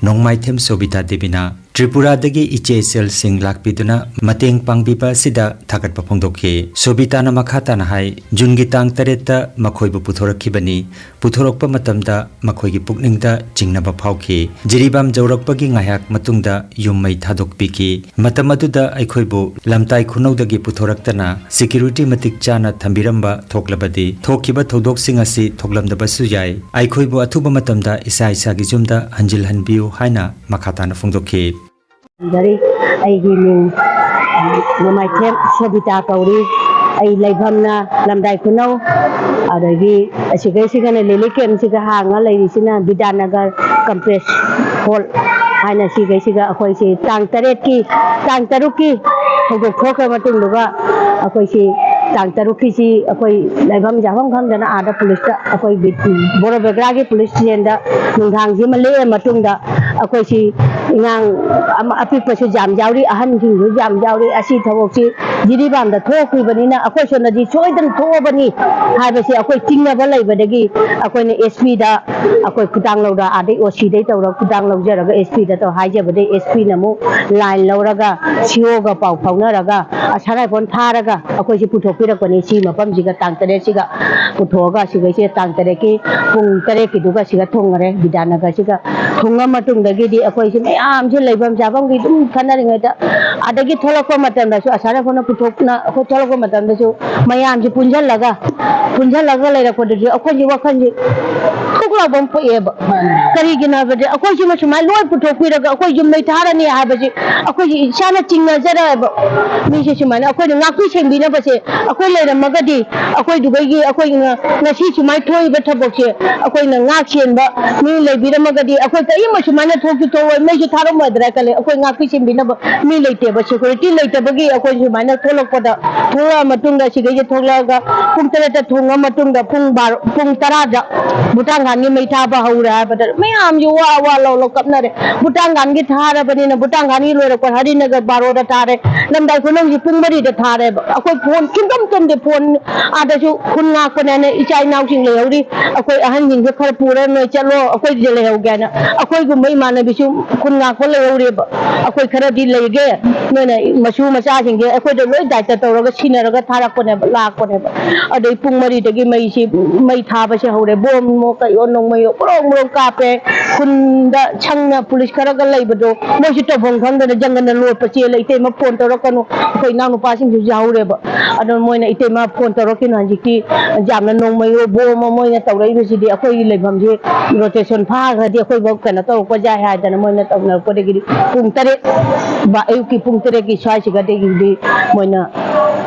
ꯅꯣꯡꯃꯥꯏꯊꯦꯝ ꯁꯣꯕꯤꯇꯥ ꯗꯦꯕꯤꯅ ꯇ꯭ꯔꯤꯄꯨꯔꯥꯗꯒꯤ ꯏꯆꯦ ꯏꯆꯜꯁꯤꯡ ꯂꯥꯛꯄꯤꯗꯨꯅ ꯃꯇꯦꯡ ꯄꯥꯡꯕꯤꯕ ꯑꯁꯤꯗ ꯊꯥꯒꯠꯄ ꯐꯣꯡꯗꯣꯛꯈꯤ꯫ ꯁꯣꯕꯤꯇꯥꯅ ꯃꯈꯥ ꯇꯥꯅ ꯍꯥꯏ, ꯖꯨꯟꯒꯤ ꯇꯥꯡ ꯇꯔꯦꯠꯇ ꯃꯈꯣꯏꯕꯨ ꯄꯨꯊꯣꯔꯛꯈꯤꯕꯅꯤ꯫ ꯄꯨꯊꯣꯔꯛꯄ ꯃꯇꯝꯗ ꯃꯈꯣꯏꯒꯤ ꯄꯨꯛꯅꯤꯡꯗ ꯆꯤꯡꯅꯕ ꯐꯥꯎꯈꯤ꯫ ꯖꯤꯔꯤꯕꯥꯝ ꯌꯧꯔꯛꯄꯒꯤ ꯉꯥꯏꯍꯥꯛ ꯃꯇꯨꯡꯗ ꯌꯨꯝ ꯃꯩ ꯊꯥꯗꯣꯛꯄꯤꯈꯤ꯫ ꯃꯇꯝ ꯑꯗꯨꯗ ꯑꯩꯈꯣꯏꯕꯨ ꯂꯝꯇꯥꯏ ꯈꯨꯅꯧꯗꯒꯤ ꯄꯨꯊꯣꯔꯛꯇꯅ ꯁꯦꯀ꯭ꯌꯨꯔꯤꯇꯤ ꯃꯇꯤꯛ ꯆꯥꯅ ꯊꯝꯕꯤꯔꯝꯕ ꯊꯣꯛꯂꯕꯗꯤ ꯊꯣꯛꯈꯤꯕ ꯊꯧꯗꯣꯛꯁꯤꯡ ꯑꯁꯤ ꯊꯣꯛꯂꯝꯗꯕꯁꯨ ꯌꯥꯏ꯫ ꯑꯩꯈꯣꯏꯕꯨ ꯑꯊꯨꯕ ꯃꯇꯝꯗ ꯏꯁꯥ ꯏꯁꯥꯒꯤ ꯌꯨꯝꯗ ꯍꯟꯖꯤꯜꯍꯟꯕꯤꯌꯨ ꯍꯥꯏꯅ ꯃꯈꯥ ꯇꯥꯅ ꯐꯣꯡꯗꯣꯛꯈꯤ꯫ ꯈꯨꯔꯨꯝꯖꯔꯤ꯫ ꯑꯩꯒꯤ ꯃꯤꯡ ꯅꯣꯡꯃꯥꯏꯊꯦꯝ ꯁꯣꯕꯤꯇꯥ ꯀꯧꯔꯤ꯫ ꯑꯩ ꯂꯩꯐꯝꯅ ꯂꯝꯗꯥꯏ ꯈꯨꯅꯧ, ꯑꯗꯒꯤ ꯑꯁꯤꯒꯩꯁꯤꯒꯅ ꯂꯤꯂꯤ ꯀꯦꯝꯁꯤꯒ ꯍꯥꯡꯉ ꯂꯩꯔꯤꯁꯤꯅ ꯕꯤꯗ꯭ꯌꯥꯅꯒꯔ ꯀꯝꯄ꯭ꯂꯦꯛꯁ ꯍꯣꯜ ꯍꯥꯏꯅ ꯁꯤꯒꯩꯁꯤꯒ ꯑꯩꯈꯣꯏꯁꯤ ꯇꯥꯡ ꯇꯔꯦꯠꯀꯤ, ꯇꯥꯡ ꯇꯔꯨꯛꯀꯤ ꯊꯧꯗꯣꯛ ꯊꯣꯛꯈ꯭ꯔ ꯃꯇꯨꯡꯗꯨꯒ ꯑꯩꯈꯣꯏꯁꯤ ꯇꯥꯡ ꯇꯔꯨꯛꯀꯤꯁꯤ ꯑꯩꯈꯣꯏ ꯂꯩꯐꯝ ꯆꯥꯐꯝ ꯈꯪꯗꯅ ꯑꯥꯗ ꯄꯨꯂꯤꯁꯇ ꯑꯩꯈꯣꯏ ꯕꯤ-, ꯕꯣꯔꯣꯕꯦꯒ꯭ꯔꯥꯒꯤ ꯄꯨꯂꯤꯁ ꯁ꯭ꯇꯦꯁꯟꯗ ꯅꯨꯡꯗꯥꯡꯁꯤꯃ ꯂꯦꯛꯑ ꯃꯇꯨꯡꯗ ꯑꯩꯈꯣꯏꯁꯤ ꯑꯉꯥꯡ ꯑꯃ ꯑꯄꯤꯛꯄꯁꯨ ꯌꯥꯝ ꯌꯥꯎꯔꯤ, ꯑꯍꯟꯁꯤꯡꯁꯨ ꯌꯥꯝ ꯌꯥꯎꯔꯤ꯫ ꯑꯁꯤ ꯊꯕꯛꯁꯤ ꯖꯤꯔꯤꯕꯥꯝꯗ ꯊꯣꯛꯈꯤꯕꯅꯤꯅ ꯑꯩꯈꯣꯏ ꯁꯣꯝꯗꯗꯤ ꯁꯣꯏꯗꯅ ꯊꯣꯛꯑꯕꯅꯤ ꯍꯥꯏꯕꯁꯤ ꯑꯩꯈꯣꯏ ꯆꯤꯡꯅꯕ ꯂꯩꯕꯗꯒꯤ ꯑꯩꯈꯣꯏꯅ ꯑꯦꯁ ꯄꯤꯗ ꯑꯩꯈꯣꯏ ꯈꯨꯗꯥꯡ ꯂꯧꯗ, ꯑꯥꯗꯩ ꯑꯣ ꯁꯤꯗꯩ ꯇꯧꯔꯒ ꯈꯨꯗꯥꯡ ꯂꯧꯖꯔꯒ ꯑꯦꯁ ꯄꯤꯗ ꯇꯧ ꯍꯥꯏꯖꯕꯗꯒꯤ ꯑꯦꯁ ꯄꯤꯅ ꯑꯃꯨꯛ ꯂꯥꯏꯟ ꯂꯧꯔꯒ ꯁꯤ ꯑꯣꯒ ꯄꯥꯎ ꯐꯥꯎꯅꯔꯒ ꯑꯁꯥ ꯔꯥꯏꯐꯜ ꯊꯥꯔꯒ ꯑꯩꯈꯣꯏꯁꯤ ꯄꯨꯊꯣꯛꯄꯤꯔꯛꯄꯅꯤ꯫ ꯁꯤ ꯃꯐꯝꯁꯤꯒ ꯇꯥꯡ ꯇꯔꯦꯠꯁꯤꯒ ꯄꯨꯊꯣꯛꯑꯒ ꯁꯤꯒꯩꯁꯦ ꯇꯥꯡ ꯇꯔꯦꯠꯀꯤ ꯄꯨꯡ ꯇꯔꯦꯠꯀꯤꯗꯨꯒ ꯁꯤꯒ ꯊꯨꯡꯉꯔꯦ꯫ ꯕꯤꯗ꯭ꯌꯥꯅꯒꯔꯁꯤꯒ ꯊꯨꯡꯉ ꯃꯇꯨꯡꯗꯒꯤꯗꯤ ꯑꯩꯈꯣꯏꯁꯤ ꯃꯌꯥꯝꯁꯦ ꯂꯩꯐꯝ ꯆꯥꯐꯝꯒꯤ ꯑꯗꯨꯝ ꯈꯟꯅꯔꯤꯉꯩꯗ ꯑꯗꯒꯤ ꯊꯣꯛꯂꯛꯄ ꯃꯇꯝꯗꯁꯨ ꯑꯁꯥ ꯔꯥꯏꯐꯜꯅ ꯄꯨꯊꯣꯛꯅ ꯑꯩꯈꯣꯏ ꯊꯣꯛꯂꯛꯄ ꯃꯇꯝꯗꯁꯨ ꯃꯌꯥꯝꯁꯦ ꯄꯨꯟꯁꯤꯜꯂꯒ, ꯄꯨꯟꯁꯤꯜꯂꯒ ꯂꯩꯔꯛꯄꯗꯁꯨ ꯑꯩꯈꯣꯏꯁꯦ ꯋꯥꯈꯜꯁꯦ ꯊꯨꯛ ꯂꯥꯎꯕ ꯑꯃ ꯄꯣꯛꯑꯦꯕ꯫ ꯀꯔꯤꯒꯤꯅꯣ ꯍꯥꯏꯕꯗꯤ ꯑꯩꯈꯣꯏꯁꯤꯃ ꯁꯨꯃꯥꯏꯅ ꯂꯣꯏ ꯄꯨꯊꯣꯛꯄꯤꯔꯒ ꯑꯩꯈꯣꯏ ꯌꯨꯝ ꯃꯩ ꯊꯥꯔꯅꯤ ꯍꯥꯏꯕꯁꯤ ꯑꯩꯈꯣꯏꯁꯤ ꯏꯁꯥꯅ ꯆꯤꯡꯅꯖꯔꯛꯑꯦꯕ꯫ ꯃꯤꯁꯦ ꯁꯨꯃꯥꯏꯅ ꯑꯩꯈꯣꯏꯅ ꯉꯥꯛꯄꯤ ꯁꯦꯟꯕꯤꯅꯕꯁꯦ ꯑꯩꯈꯣꯏ ꯂꯩꯔꯝꯃꯒꯗꯤ ꯑꯩꯈꯣꯏꯗꯨꯒꯩꯒꯤ ꯑꯩꯈꯣꯏ ꯉ-, ꯉꯁꯤ ꯁꯨꯃꯥꯏꯅ ꯊꯣꯛꯏꯕ ꯊꯕꯛꯁꯦ ꯑꯩꯈꯣꯏꯅ ꯉꯥꯛ ꯁꯦꯟꯕ ꯃꯤ ꯂꯩꯕꯤꯔꯝꯃꯒꯗꯤ ꯑꯩꯈꯣꯏ ꯀꯔꯤꯝꯃ ꯁꯨꯃꯥꯏꯅ ꯊꯣꯛꯁꯨ ꯊꯣꯛꯑꯣꯏ, ꯃꯩꯁꯨ ꯊꯥꯔꯝꯃꯣꯏꯗ꯭ꯔꯥ ꯈꯜꯂꯦ꯫ ꯑꯩꯈꯣꯏ ꯉꯥꯛꯄꯤ ꯁꯦꯟꯕꯤꯅꯕ ꯃꯤ ꯂꯩꯇꯦꯕ, ꯁꯦꯀ꯭ꯌꯨꯔꯤꯇꯤ ꯂꯩꯇꯕꯒꯤ ꯑꯩꯈꯣꯏ ꯁꯨꯃꯥꯏꯅ ꯊꯣꯛꯂꯛꯄꯗ, ꯊꯣꯛꯂꯛꯑ ꯃꯇꯨꯡꯗ, ꯁꯤꯈꯩꯁꯦ ꯊꯣꯛꯂꯛꯑꯒ ꯄꯨꯡ ꯇꯔꯦꯠꯇ ꯊꯣꯡꯉ ꯃꯇꯨꯡꯗ, ꯄꯨꯡ ꯕꯥꯔꯣ, ꯄꯨꯡ ꯇꯔꯥꯗ ꯚꯨꯇꯥꯟ ꯒꯥꯟꯒꯤ ꯃꯩ ꯊꯥꯕ ꯍꯧꯔꯦ ꯍꯥꯏꯕꯗ ꯃꯌꯥꯝꯁꯦ ꯋꯥ ꯋꯥ ꯂꯥꯎ ꯂꯥꯎ ꯀꯞꯅꯔꯦ꯫ ꯚꯨꯇꯥꯟ ꯒꯥꯟꯒꯤ ꯊꯥꯔꯕꯅꯤꯅ, ꯚꯨꯇꯥꯟ ꯒꯥꯟꯒꯤ ꯂꯣꯏꯔꯛꯄ ꯍꯔꯤꯅꯒꯔ ꯕꯥꯔꯣꯗ ꯊꯥꯔꯦ, ꯂꯝꯗꯥꯏ ꯈꯨꯅꯧꯁꯤ ꯄꯨꯡ ꯃꯔꯤꯗ ꯊꯥꯔꯦꯕ꯫ ꯑꯩꯈꯣꯏ ꯐꯣꯟ ꯁꯨꯡꯇꯝ ꯇꯝꯗꯦ, ꯐꯣꯟ ꯑꯥꯗꯁꯨ ꯈꯨꯟ ꯉꯥꯛꯄꯅꯦꯅ ꯏꯆꯥ ꯏꯅꯥꯎꯁꯤꯡ ꯂꯩꯍꯧꯔꯤ, ꯑꯩꯈꯣꯏ ꯑꯍꯟꯁꯤꯡꯁꯦ ꯈꯔ ꯄꯨꯔ ꯅꯣꯏ ꯆꯠꯂꯣ, ꯑꯩꯈꯣꯏ ꯁꯤꯗ ꯂꯩꯍꯧꯒꯦ ꯍꯥꯏꯅ꯫ ꯑꯩꯈꯣꯏꯒꯨꯝꯕ ꯏꯃꯥꯟꯅꯕꯤꯁꯨ ꯈꯨꯟ ꯉꯥꯛꯄ ꯂꯩꯍꯧꯔꯦꯕ꯫ ꯑꯩꯈꯣꯏ ꯈꯔꯗꯤ ꯂꯩꯒꯦ, ꯅꯣꯏꯅ ꯃꯁꯨ ꯃꯆꯥꯁꯤꯡꯁꯦ ꯑꯩꯈꯣꯏꯗ ꯂꯣꯏ ꯗꯥꯏꯇ ꯇꯧꯔꯒ ꯁꯤꯟꯅꯔꯒ ꯊꯥꯔꯛꯄꯅꯦꯕ, ꯂꯥꯛꯄꯅꯦꯕ꯫ ꯑꯗꯩ ꯄꯨꯡ ꯃꯔꯤꯗꯒꯤ ꯃꯩꯁꯤ, ꯃꯩ ꯊꯥꯕꯁꯦ ꯍꯧꯔꯦ꯫ ꯕꯣꯝ ꯀꯩꯌꯣ ꯅꯣꯡꯃꯩꯌꯣ ꯄꯨꯔꯣꯡ ꯄꯨꯔꯣꯡ ꯀꯥꯞꯄꯦ꯫ ꯈꯨꯟꯗ ꯁꯪꯅ ꯄꯨꯂꯤꯁ ꯈꯔꯒ ꯂꯩꯕꯗꯣ, ꯃꯣꯏꯁꯨ ꯇꯧꯐꯝ ꯈꯪꯗꯅ ꯖꯪꯒꯜꯗ ꯂꯣꯠꯄ ꯆꯦꯜꯂꯦ꯫ "ꯏꯇꯩꯃ, ꯐꯣꯟ ꯇꯧꯔꯛꯀꯅꯨ, ꯑꯩꯈꯣꯏ ꯏꯅꯥꯎꯅꯨꯄꯥꯁꯤꯡꯁꯨ ꯌꯥꯎꯔꯦꯕ"꯫ ꯑꯗꯣ ꯃꯣꯏꯅ, "ꯏꯇꯩꯃ, ꯐꯣꯟ ꯇꯧꯔꯛꯈꯤꯅꯨ ꯍꯧꯖꯤꯛꯇꯤ, ꯌꯥꯝꯅ ꯅꯣꯡꯃꯩꯌꯣ ꯕꯣꯝ ꯑꯃ ꯃꯣꯏꯅ ꯇꯧꯔꯛꯏꯕꯁꯤꯗꯤ, ꯑꯩꯈꯣꯏꯒꯤ ꯂꯩꯐꯝꯁꯤ ꯔꯣꯇꯦꯁꯟ ꯐꯥꯈ꯭ꯔꯗꯤ ꯑꯩꯈꯣꯏꯐꯧ ꯀꯩꯅꯣ ꯇꯧꯔꯛꯄ ꯌꯥꯏ" ꯍꯥꯏꯗꯅ ꯃꯣꯏꯅ ꯇꯧꯅꯔꯛꯄꯗꯒꯤꯗꯤ ꯄꯨꯡ ꯇꯔꯦꯠ, ꯕ-, ꯑꯌꯨꯛꯀꯤ ꯄꯨꯡ ꯇꯔꯦꯠꯀꯤ ꯁ꯭ꯋꯥꯏꯁꯤꯒꯗꯒꯤꯗꯤ ꯃꯣꯏꯅ,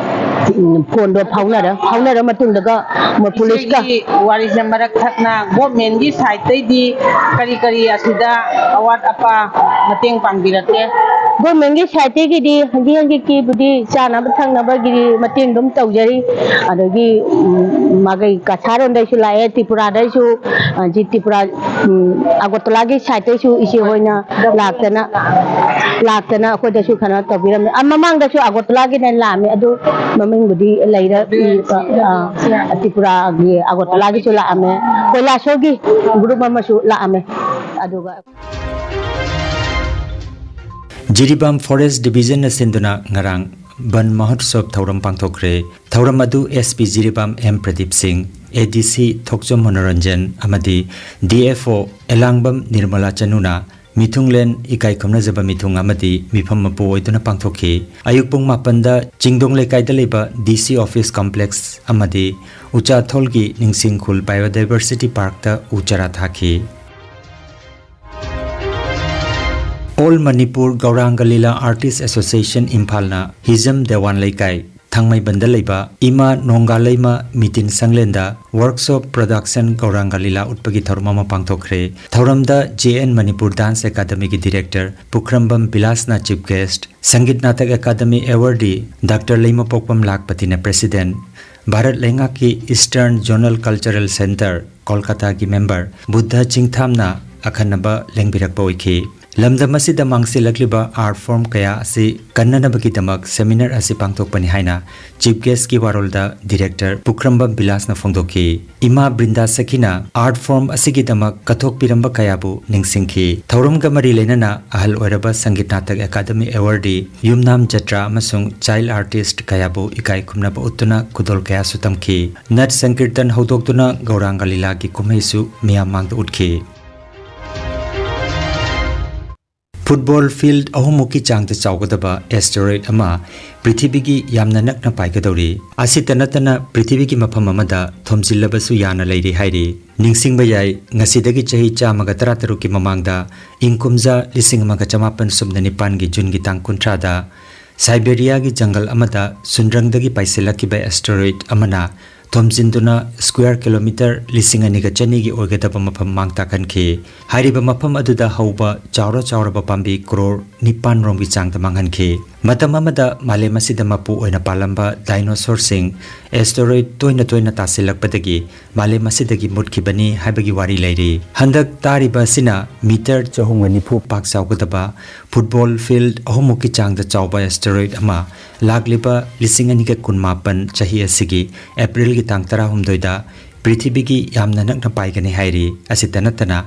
ꯎꯝ, ꯐꯣꯟꯗꯣ ꯐꯥꯎꯅꯔ, ꯐꯥꯎꯅꯔ ꯃꯇꯨꯡꯗꯒ ꯃꯣꯏ ꯄꯨꯂꯤꯁꯀ ꯏꯆꯦꯒꯤ ꯋꯥꯔꯤꯁꯦ ꯃꯔꯛ ꯊꯠꯅ ꯒꯣꯔꯃꯦꯟꯒꯤ ꯁꯥꯏꯠꯇꯩꯗꯤ ꯀꯔꯤ ꯀꯔꯤ ꯑꯁꯤꯗ ꯑꯋꯥꯠ ꯑꯄꯥ ꯃꯇꯦꯡ ꯄꯥꯡꯕꯤꯔꯛꯀꯦ? ꯒꯣꯔꯃꯦꯟꯒꯤ ꯁꯥꯏꯠꯇꯒꯤꯗꯤ ꯍꯧꯖꯤꯛ ꯍꯧꯖꯤꯛꯀꯤꯕꯨꯗꯤ ꯆꯥꯅꯕ ꯊꯛꯅꯕꯒꯤꯗꯤ ꯃꯇꯦꯡ ꯑꯗꯨꯝ ꯇꯧꯖꯔꯤ꯫ ꯑꯗꯒꯤ, ꯎꯝ, ꯃꯥꯒꯤ ꯀꯁꯥꯔꯣꯝꯗꯩꯁꯨ ꯂꯥꯛꯑꯦ, ꯇ꯭ꯔꯤꯄꯨꯔꯥꯗꯩꯁꯨ, ꯑ, ꯁꯤ ꯇ꯭ꯔꯤꯄꯨꯔꯥ, ꯎꯝ, ꯑꯒꯣꯇꯂꯥꯒꯤ ꯁꯥꯏꯠꯇꯩꯁꯨ ꯏꯆꯦ ꯍꯣꯏꯅ ꯂꯥꯛꯇꯅ, ꯂꯥꯛꯇꯅ ꯑꯩꯈꯣꯏꯗꯁꯨ ꯀꯩꯅꯣ ꯇꯧꯕꯤꯔꯝꯃꯦ꯫ ꯑ, ꯃꯃꯥꯡꯗꯁꯨ ꯑꯒꯣꯇꯂꯥꯒꯤꯅ ꯂꯥꯛꯑꯝꯃꯦ, ꯑꯗꯨ ꯃꯃꯤꯡꯕꯨꯗꯤ ꯂꯩꯔ, ꯏ-, ꯑ, ꯑ, ꯇ꯭ꯔꯤꯄꯨꯔꯥꯒꯤ ꯑꯒꯣꯇꯂꯥꯒꯤꯁꯨ ꯂꯥꯛꯑꯝꯃꯦ, ꯀꯣꯏꯂꯥꯁꯣꯔꯒꯤ ꯒ꯭ꯔꯨꯞ ꯑꯃꯁꯨ ꯂꯥꯛꯑꯝꯃꯦ꯫ ꯑꯗꯨꯒ ꯖꯤꯔꯤꯕꯥꯝ ꯐꯣꯔꯦꯁ ꯗꯤꯕꯤꯖꯟꯅ ꯁꯤꯟꯗꯨꯅ ꯉꯔꯥꯡ ꯕꯟ ꯃꯍꯣꯠꯁꯣꯕ ꯊꯧꯔꯝ ꯄꯥꯡꯊꯣꯛꯈ꯭ꯔꯦ꯫ ꯊꯧꯔꯝ ꯑꯗꯨ S P Jiribam M Pradeep ꯁꯤꯡ, ꯑꯦ ꯗꯤ ꯁꯤ ꯊꯣꯛꯆꯣꯝ ꯃꯅꯣꯔꯟꯖꯟ ꯑꯃꯗꯤ ꯗꯤ ꯑꯦꯐ ꯑꯣ ꯑꯦꯂꯥꯡꯕꯝ ꯅꯤꯔꯃꯂꯥ ꯆꯅꯨꯅ ꯃꯤꯊꯨꯡꯂꯦꯟ ꯏꯀꯥꯏ ꯈꯨꯝꯅꯖꯕ ꯃꯤꯊꯨꯡ ꯑꯃꯗꯤ ꯃꯤꯐꯝ ꯃꯄꯨ ꯑꯣꯏꯗꯨꯅ ꯄꯥꯡꯊꯣꯛꯈꯤ꯫ ꯑꯌꯨꯛ ꯄꯨꯡ ꯃꯥꯄꯟꯗ ꯆꯤꯡꯗꯣꯡ ꯂꯩꯀꯥꯏꯗ ꯂꯩꯕ ꯗꯤ ꯁꯤ ꯑꯣꯐꯤꯁ ꯀꯝꯄ꯭ꯂꯦꯛꯁ ꯑꯃꯗꯤ ꯎꯆꯥꯊꯣꯜꯒꯤ ꯅꯤꯡꯁꯤꯡꯈꯨꯜ ꯕꯥꯏꯑꯣꯗꯥꯏꯚꯔꯁꯤꯇꯤ ꯄꯥꯔꯛꯇ ꯎ ꯆꯥꯔꯥ ꯊꯥꯈꯤ꯫ ꯑꯣꯜ ꯃꯅꯤꯄꯨꯔ ꯒꯧꯔꯥꯡꯒ ꯂꯤꯂꯥ ꯑꯥꯔꯇꯤꯁ ꯑꯦꯁꯣꯁꯤꯌꯦꯁꯟ ꯏꯝꯐꯥꯜꯅ ꯍꯤꯖꯝ ꯗꯦꯋꯥꯟ ꯂꯩꯀꯥꯏ, ꯊꯥꯡꯃꯩꯕꯟꯗ ꯂꯩꯕ ꯏꯃꯥ ꯅꯣꯡꯒꯥꯂꯩꯃ ꯃꯤꯇꯤꯟ ꯁꯪꯂꯦꯟꯗ Workshop Production ꯒꯧꯔꯥꯡꯒ ꯂꯤꯂꯥ ꯎꯠꯄꯒꯤ ꯊꯧꯔꯝ ꯑꯃ ꯄꯥꯡꯊꯣꯛꯈ꯭ꯔꯦ꯫ ꯊꯧꯔꯝꯗ J N Manipur Dance Academy ꯒꯤ Director ꯄꯨꯈ꯭ꯔꯝꯕꯝ ꯕꯤꯂꯥꯁꯅ Chief Guest, Sangeet Natak academy Awardee Doctor ꯂꯩꯃꯄꯣꯛꯄꯝ ꯂꯥꯛꯄꯇꯤꯅ President, ꯚꯥꯔꯠ ꯂꯩꯉꯥꯛꯀꯤ Eastern Zonal Cultural Centre ꯀꯣꯜꯀꯥꯇꯥꯒꯤ member Buddha ꯆꯤꯡꯊꯥꯝꯅ ꯑꯈꯟꯅꯕ ꯂꯦꯡꯕꯤꯔꯛꯄ ꯑꯣꯏꯈꯤ꯫ ꯂꯝꯗꯝ ꯑꯁꯤꯗ ꯃꯥꯡꯁꯤꯜꯂꯛꯂꯤꯕ art form ꯀꯌꯥ ꯑꯁꯤ ꯀꯟꯅꯅꯕꯒꯤꯗꯃꯛ seminar ꯑꯁꯤ ꯄꯥꯡꯊꯣꯛꯄꯅꯤ ꯍꯥꯏꯅ Chief Guest ꯀꯤ ꯋꯥꯔꯣꯜꯗ Director ꯄꯨꯈ꯭ꯔꯝꯕꯝ ꯕꯤꯂꯥꯁꯅ ꯐꯣꯡꯗꯣꯛꯈꯤ꯫ ꯏꯃꯥ ꯕ꯭ꯔꯤꯟꯗꯥ ꯁꯈꯤꯅ art form ꯑꯁꯤꯒꯤꯗꯃꯛ ꯀꯠꯊꯣꯛꯄꯤꯔꯝꯕ ꯀꯌꯥꯕꯨ ꯅꯤꯡꯁꯤꯡꯈꯤ꯫ ꯊꯧꯔꯝꯒ ꯃꯔꯤ ꯂꯩꯅꯅ ꯑꯍꯜ ꯑꯣꯏꯔꯕ ꯁꯪꯒꯤꯠ ꯅꯥꯇꯛ ꯑꯦꯀꯥꯗꯃꯤ Awardee, ꯌꯨꯝꯅꯥꯝ ꯖꯇ꯭ꯔꯥ ꯑꯃꯁꯨꯡ child artist ꯀꯌꯥꯕꯨ ꯏꯀꯥꯏ ꯈꯨꯝꯅꯕ ꯎꯠꯇꯨꯅ ꯈꯨꯗꯣꯜ ꯀꯌꯥꯁꯨ ꯇꯝꯈꯤ꯫ ꯅꯠ ꯁꯪꯀꯤꯔꯇꯟ ꯍꯧꯗꯣꯛꯇꯨꯅ ꯒꯧꯔꯥꯡꯒ ꯂꯤꯂꯥꯒꯤ ꯀꯨꯝꯍꯩꯁꯨ ꯃꯤꯌꯥꯝ ꯃꯥꯡꯗ ꯎꯠꯈꯤ꯫ Football field ꯑꯍꯨꯝꯃꯨꯛꯀꯤ ꯆꯥꯡꯗ ꯆꯥꯎꯒꯗꯕ asteroid ꯑꯃ ꯄ꯭ꯔꯤꯊꯤꯕꯤꯒꯤ ꯌꯥꯝꯅ ꯅꯛꯅ ꯄꯥꯏꯒꯗꯧꯔꯤ꯫ ꯑꯁꯤꯇ ꯅꯠꯇꯅ ꯄ꯭ꯔꯤꯊꯤꯕꯤꯒꯤ ꯃꯐꯝ ꯑꯃꯗ ꯊꯣꯝꯖꯤꯜꯂꯕꯁꯨ ꯌꯥꯅ ꯂꯩꯔꯤ ꯍꯥꯏꯔꯤ꯫ ꯅꯤꯡꯁꯤꯡꯕ ꯌꯥꯏ, ꯉꯁꯤꯗꯒꯤ ꯆꯍꯤ ꯆꯥꯝꯃꯒ ꯇꯔꯥꯇꯔꯨꯛꯀꯤ ꯃꯃꯥꯡꯗ, ꯏꯪ ꯀꯨꯝꯖꯥ ꯂꯤꯁꯤꯡ ꯑꯃꯒ ꯆꯃꯥꯄꯟ ꯁꯨꯞꯅ ꯅꯤꯄꯥꯟꯒꯤ ꯖꯨꯟꯒꯤ ꯇꯥꯡ ꯀꯨꯟꯊ꯭ꯔꯥꯗ, ꯁꯥꯏꯕꯦꯔꯤꯌꯥꯒꯤ ꯖꯪꯒꯜ ꯑꯃꯗ ꯁꯨꯟꯗ꯭ꯔꯪꯗꯒꯤ ꯄꯥꯏꯁꯤꯜꯂꯛꯈꯤꯕ asteroid ꯑꯃꯅ ꯊꯣꯝꯖꯤꯟꯗꯨꯅ square kilometre ꯂꯤꯁꯤꯡ ꯑꯅꯤꯒ ꯆꯅꯤꯒꯤ ꯑꯣꯏꯒꯗꯕ ꯃꯐꯝ ꯃꯥꯡ ꯇꯥꯛꯍꯟꯈꯤ꯫ ꯍꯥꯏꯔꯤꯕ ꯃꯐꯝ ꯑꯗꯨꯗ ꯍꯧꯕ ꯆꯥꯎꯔ ꯆꯥꯎꯔꯕ ꯄꯥꯝꯕꯤ crore ꯅꯤꯄꯥꯟ ꯔꯣꯝꯒꯤ ꯆꯥꯡꯗ ꯃꯥꯡꯍꯟꯈꯤ꯫ ꯃꯇꯝ ꯑꯃꯗ ꯃꯥꯂꯦꯝ ꯑꯁꯤꯗ ꯃꯄꯨ ꯑꯣꯏꯅ ꯄꯥꯜꯂꯝꯕ dinosaur ꯁꯤꯡ asteroid ꯇꯣꯏꯅ ꯇꯣꯏꯅ ꯇꯥꯁꯤꯜꯂꯛꯄꯗꯒꯤ ꯃꯥꯂꯦꯝ ꯑꯁꯤꯗꯒꯤ ꯃꯨꯠꯈꯤꯕꯅꯤ ꯍꯥꯏꯕꯒꯤ ꯋꯥꯔꯤ ꯂꯩꯔꯤ꯫ ꯍꯟꯗꯛ ꯇꯥꯔꯤꯕ ꯑꯁꯤꯅ metre ꯆꯍꯨꯝꯒ ꯅꯤꯐꯨ ꯄꯥꯛ ꯆꯥꯎꯒꯗꯕ football field ꯑꯍꯨꯝꯃꯨꯛꯀꯤ ꯆꯥꯡꯗ ꯆꯥꯎꯕ asteroid ꯑꯃ ꯂꯥꯛꯂꯤꯕ ꯂꯤꯁꯤꯡ ꯑꯅꯤꯒ ꯀꯨꯟꯃꯥꯄꯟ ꯆꯍꯤ ꯑꯁꯤꯒꯤ April ꯒꯤ ꯇꯥꯡ ꯇꯔꯥꯍꯨꯝꯗꯣꯏꯗ ꯄ꯭ꯔꯤꯊꯤꯕꯤꯒꯤ ꯌꯥꯝꯅ ꯅꯛꯅ ꯄꯥꯏꯒꯅꯤ ꯍꯥꯏꯔꯤ꯫ ꯑꯁꯤꯇ ꯅꯠꯇꯅ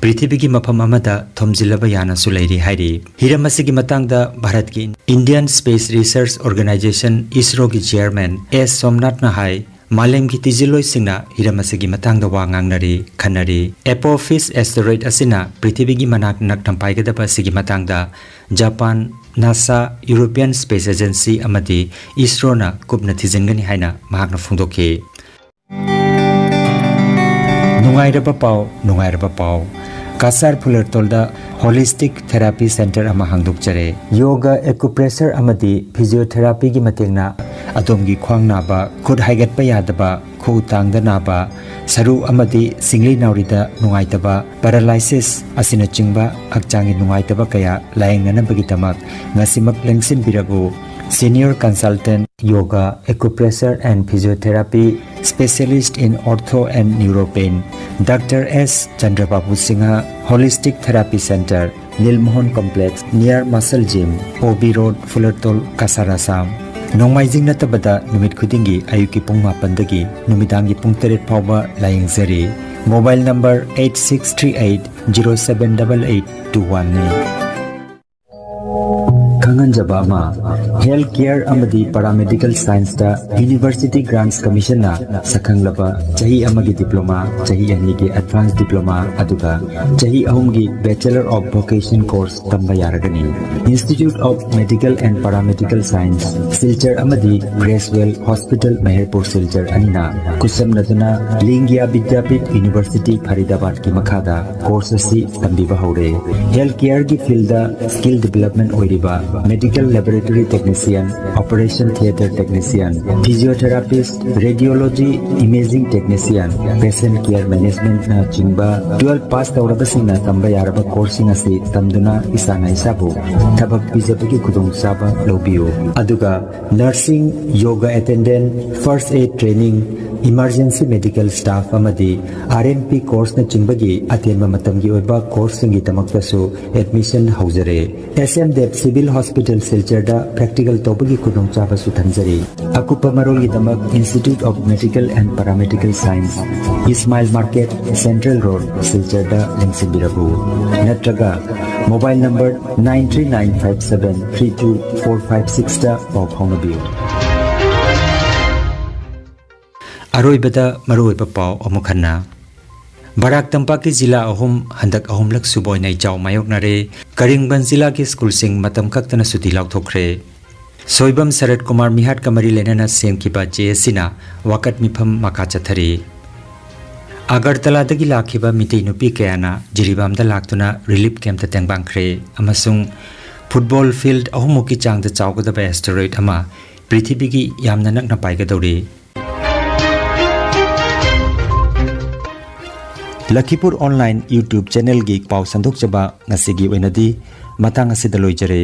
ꯄ꯭ꯔꯤꯊꯤꯕꯤꯒꯤ ꯃꯐꯝ ꯑꯃꯗ ꯊꯣꯝꯖꯤꯜꯂꯕ ꯌꯥꯅꯁꯨ ꯂꯩꯔꯤ ꯍꯥꯏꯔꯤ꯫ ꯍꯤꯔꯝ ꯑꯁꯤꯒꯤ ꯃꯇꯥꯡꯗ ꯚꯥꯔꯠꯀꯤ Indian Space Research Organisation, ISRO ꯒꯤ chairman S ꯁꯣꯝꯅꯥꯊꯅ ꯍꯥꯏ, ꯃꯥꯂꯦꯝꯒꯤ ꯊꯤꯖꯤꯜꯂꯣꯏꯁꯤꯡꯅ ꯍꯤꯔꯝ ꯑꯁꯤꯒꯤ ꯃꯇꯥꯡꯗ ꯋꯥ ꯉꯥꯡꯅꯔꯤ, ꯈꯟꯅꯔꯤ꯫ Apophis asteroid ꯑꯁꯤꯅ ꯄ꯭ꯔꯤꯊꯤꯕꯤꯒꯤ ꯃꯅꯥꯛ ꯅꯛꯅ ꯄꯥꯏꯒꯗꯕ ꯑꯁꯤꯒꯤ ꯃꯇꯥꯡꯗ Japan, NASA, European Space Agency ꯑꯃꯗꯤ ISRO ꯅ ꯀꯨꯞꯅ ꯊꯤꯖꯤꯟꯒꯅꯤ ꯍꯥꯏꯅ ꯃꯍꯥꯛꯅ ꯐꯣꯡꯗꯣꯛꯈꯤ꯫ ꯅꯨꯡꯉꯥꯏꯔꯕ ꯄꯥꯎ, ꯅꯨꯡꯉꯥꯏꯔꯕ ꯄꯥꯎ꯫ ꯀꯁꯥꯔ ꯐꯨꯂꯔꯇꯣꯜꯗ Holistic Therapy Center ꯑꯃ ꯍꯥꯡꯗꯣꯛꯆꯔꯦ꯫ ꯌꯣꯒ, ꯑꯦꯀꯨꯄ꯭ꯔꯦꯁꯔ ꯑꯃꯗꯤ ꯐꯤꯖꯤꯑꯣꯊꯦꯔꯥꯄꯤꯒꯤ ꯃꯇꯦꯡꯅ ꯑꯗꯣꯝꯒꯤ ꯈ꯭ꯋꯥꯡ ꯅꯥꯕ, ꯈꯨꯠ ꯍꯥꯏꯒꯠꯄ ꯌꯥꯗꯕ, ꯈꯨꯎ ꯇꯥꯡꯗ ꯅꯥꯕ, ꯁꯔꯨ ꯑꯃꯗꯤ ꯁꯤꯡꯂꯤ ꯅꯥꯎꯔꯤꯗ ꯅꯨꯡꯉꯥꯏꯇꯕ, ꯄꯦꯔꯥꯂꯥꯏꯁꯤꯁ ꯑꯁꯤꯅꯆꯤꯡꯕ ꯍꯛꯆꯥꯡꯒꯤ ꯅꯨꯡꯉꯥꯏꯇꯕ ꯀꯌꯥ ꯂꯥꯌꯦꯡꯅꯅꯕꯒꯤꯗꯃꯛ ꯉꯁꯤꯃꯛ ꯂꯦꯡꯁꯤꯟꯕꯤꯔꯛꯎ꯫ Senior Consultant Yoga, Acupressure and Physiotherapy, Specialist in Ortho and Neuropain, Doctor S Chandrababu Singha, Holistic Therapy Center, Nilmohan Complex, near Muscle Gym, O B Road, Fulertol, Kasar, Assam꯫ ꯅꯣꯡꯃꯥꯏꯖꯤꯡ ꯅꯠꯇꯕꯗ ꯅꯨꯃꯤꯠ ꯈꯨꯗꯤꯡꯒꯤ ꯑꯌꯨꯛꯀꯤ ꯄꯨꯡ ꯃꯥꯄꯟꯗꯒꯤ ꯅꯨꯃꯤꯗꯥꯡꯒꯤ ꯄꯨꯡ ꯇꯔꯦꯠ ꯐꯥꯎꯕ ꯂꯥꯌꯦꯡꯖꯔꯤ꯫ Mobile number eight six three eight zero seven double eight two one ꯅꯤ꯫ ꯈꯪꯍꯟꯖꯕ ꯑꯃ, ꯍꯦꯜꯊ ꯀꯦꯌꯔ ꯑꯃꯗꯤ ꯄꯦꯔꯥꯃꯦꯗꯤꯀꯦꯜ ꯁꯥꯏꯟꯁꯇ ꯌꯨꯅꯤꯚꯔꯁꯤꯇꯤ ꯒ꯭ꯔꯥꯟꯠꯁ ꯀꯃꯤꯁꯟꯅ ꯁꯛꯈꯪꯂꯕ ꯆꯍꯤ ꯑꯃꯒꯤ ꯗꯤꯄ꯭ꯂꯣꯃꯥ, ꯆꯍꯤ ꯑꯅꯤꯒꯤ ꯑꯦꯗꯚꯥꯟꯁ ꯗꯤꯄ꯭ꯂꯣꯃꯥ, ꯑꯗꯨꯒ ꯆꯍꯤ ꯑꯍꯨꯝꯒꯤ Bachelor of Vocation course ꯇꯝꯕ ꯌꯥꯔꯒꯅꯤ꯫ Institute of Medical and Paramedical Science, Silchar ꯑꯃꯗꯤ ꯒ꯭ꯔꯦꯁꯋꯦꯜ ꯍꯣꯁꯄꯤꯇꯥꯜ, ꯃꯍꯦꯔꯄꯨꯔ, ꯁꯤꯜꯆꯔ ꯑꯅꯤꯅ ꯈꯨꯠꯁꯝꯅꯗꯨꯅ ꯂꯤꯡꯒꯤꯌꯥ ꯕꯤꯗ꯭ꯌꯥꯄꯤꯊ ꯌꯨꯅꯤꯚꯔꯁꯤꯇꯤ, ꯐꯔꯤꯗꯥꯕꯥꯗꯀꯤ ꯃꯈꯥꯗ ꯀꯣꯔꯁ ꯑꯁꯤ ꯇꯝꯕꯤꯕ ꯍꯧꯔꯦ꯫ ꯍꯦꯜꯊ ꯀꯦꯌꯔꯒꯤ ꯐꯤꯜꯗ ꯁ꯭ꯀꯤꯜ ꯗꯤꯚꯦꯂꯞꯃꯦꯟ ꯑꯣꯏꯔꯤꯕ medical laboratory technician, operation theatre technician, physiotherapist, radiology, imaging technician, patient care ꯃꯦꯅꯦꯖꯃꯦꯟꯠꯅꯆꯤꯡꯕ ꯇꯨꯋꯦꯜꯐ ꯄꯥꯁ ꯇꯧꯔꯕꯁꯤꯡꯅ ꯇꯝꯕ ꯌꯥꯔꯕ ꯀꯣꯔꯁꯁꯤꯡ ꯑꯁꯤ ꯇꯝꯗꯨꯅ ꯏꯁꯥꯅ ꯏꯁꯥꯕꯨ ꯊꯕꯛ ꯄꯤꯖꯕꯒꯤ ꯈꯨꯗꯣꯡꯆꯥꯕ ꯂꯧꯕꯤꯌꯨ꯫ ꯑꯗꯨꯒ nursing, yoga attendant, first aid training, emergency medical staff ꯑꯃꯗꯤ ꯑꯥꯔ ꯑꯦꯝ ꯄꯤ ꯀꯣꯔꯁꯅꯆꯤꯡꯕꯒꯤ ꯑꯇꯦꯟꯕ ꯃꯇꯝꯒꯤ ꯑꯣꯏꯕ ꯀꯣꯔꯁꯁꯤꯡꯒꯤꯗꯃꯛꯇꯁꯨ ꯑꯦꯗꯃꯤꯁꯟ ꯍꯧꯖꯔꯦ꯫ S M Dev civil hospital, ꯁꯤꯜꯆꯔꯗ ꯄ꯭ꯔꯦꯛꯇꯤꯀꯦꯜ ꯇꯧꯕꯒꯤ ꯈꯨꯗꯣꯡꯆꯥꯕꯁꯨ ꯊꯝꯖꯔꯤ꯫ ꯑꯀꯨꯞꯄ ꯃꯔꯣꯜꯒꯤꯗꯃꯛ Institute of Medical and Paramedical Science, smile market, central road, ꯁꯤꯜꯆꯔꯗ ꯂꯦꯡꯁꯤꯟꯕꯤꯔꯛꯎ꯫ ꯅꯠꯇ꯭ꯔꯒ mobile number nine three nine five seven three two four five sixꯇ ꯄꯥꯎ ꯐꯥꯎꯅꯕꯤꯌꯨ꯫ ꯑꯔꯣꯏꯕꯗ ꯃꯔꯨꯑꯣꯏꯕ ꯄꯥꯎ ꯑꯃꯨꯛ ꯍꯟꯅ꯫ ꯕꯔꯥꯛ ꯇꯝꯄꯥꯛꯀꯤ ꯖꯤꯂꯥ ꯑꯍꯨꯝ ꯍꯟꯗꯛ ꯑꯍꯨꯝꯂꯛ ꯁꯨꯕ ꯑꯣꯏꯅ ꯏꯆꯥꯎ ꯃꯥꯌꯣꯛꯅꯔꯦ꯫ ꯀꯔꯤꯡꯕꯟ ꯖꯤꯂꯥꯒꯤ ꯁ꯭ꯀꯨꯜꯁꯤꯡ ꯃꯇꯝ ꯀꯛꯇꯅ ꯁꯨꯇꯤ ꯂꯥꯎꯊꯣꯛꯈ꯭ꯔꯦ꯫ ꯁꯣꯏꯕꯝ ꯁꯔꯠ ꯀꯨꯃꯥꯔ ꯃꯤꯍꯥꯠꯀ ꯃꯔꯤ ꯂꯩꯅꯅ ꯁꯦꯝꯈꯤꯕ ꯖꯦ ꯑꯦꯁ ꯁꯤꯅ ꯋꯥꯀꯠ ꯃꯤꯐꯝ ꯃꯈꯥ ꯆꯠꯊꯔꯤ꯫ ꯑꯒꯔꯇꯂꯥꯗꯒꯤ ꯂꯥꯛꯈꯤꯕ ꯃꯤꯇꯩ ꯅꯨꯄꯤ ꯀꯌꯥꯅ ꯖꯤꯔꯤꯕꯥꯝꯗ ꯂꯥꯛꯇꯨꯅ ꯔꯤꯂꯤꯐ ꯀꯦꯝꯞꯇ ꯇꯦꯡꯕꯥꯡꯈ꯭ꯔꯦ ꯑꯃꯁꯨꯡ ꯐꯨꯠꯕꯣꯜ ꯐꯤꯜꯗ ꯑꯍꯨꯝꯃꯨꯛꯀꯤ ꯆꯥꯡꯗ ꯆꯥꯎꯒꯗꯕ ꯑꯦꯁꯇꯦꯔꯣꯏꯗ ꯑꯃ ꯄ꯭ꯔꯤꯊꯤꯕꯤꯒꯤ ꯌꯥꯝꯅ ꯅꯛꯅ ꯄꯥꯏꯒꯗꯧꯔꯤ꯫ ꯂꯈꯤꯄꯨꯔ ꯑꯣꯟꯂꯥꯏꯟ YouTube ꯆꯦꯅꯦꯜꯒꯤ ꯄꯥꯎ ꯁꯟꯗꯣꯛꯆꯕ ꯉꯁꯤꯒꯤ ꯑꯣꯏꯅꯗꯤ ꯃꯇꯥꯡ ꯑꯁꯤꯗ ꯂꯣꯏꯖꯔꯦ꯫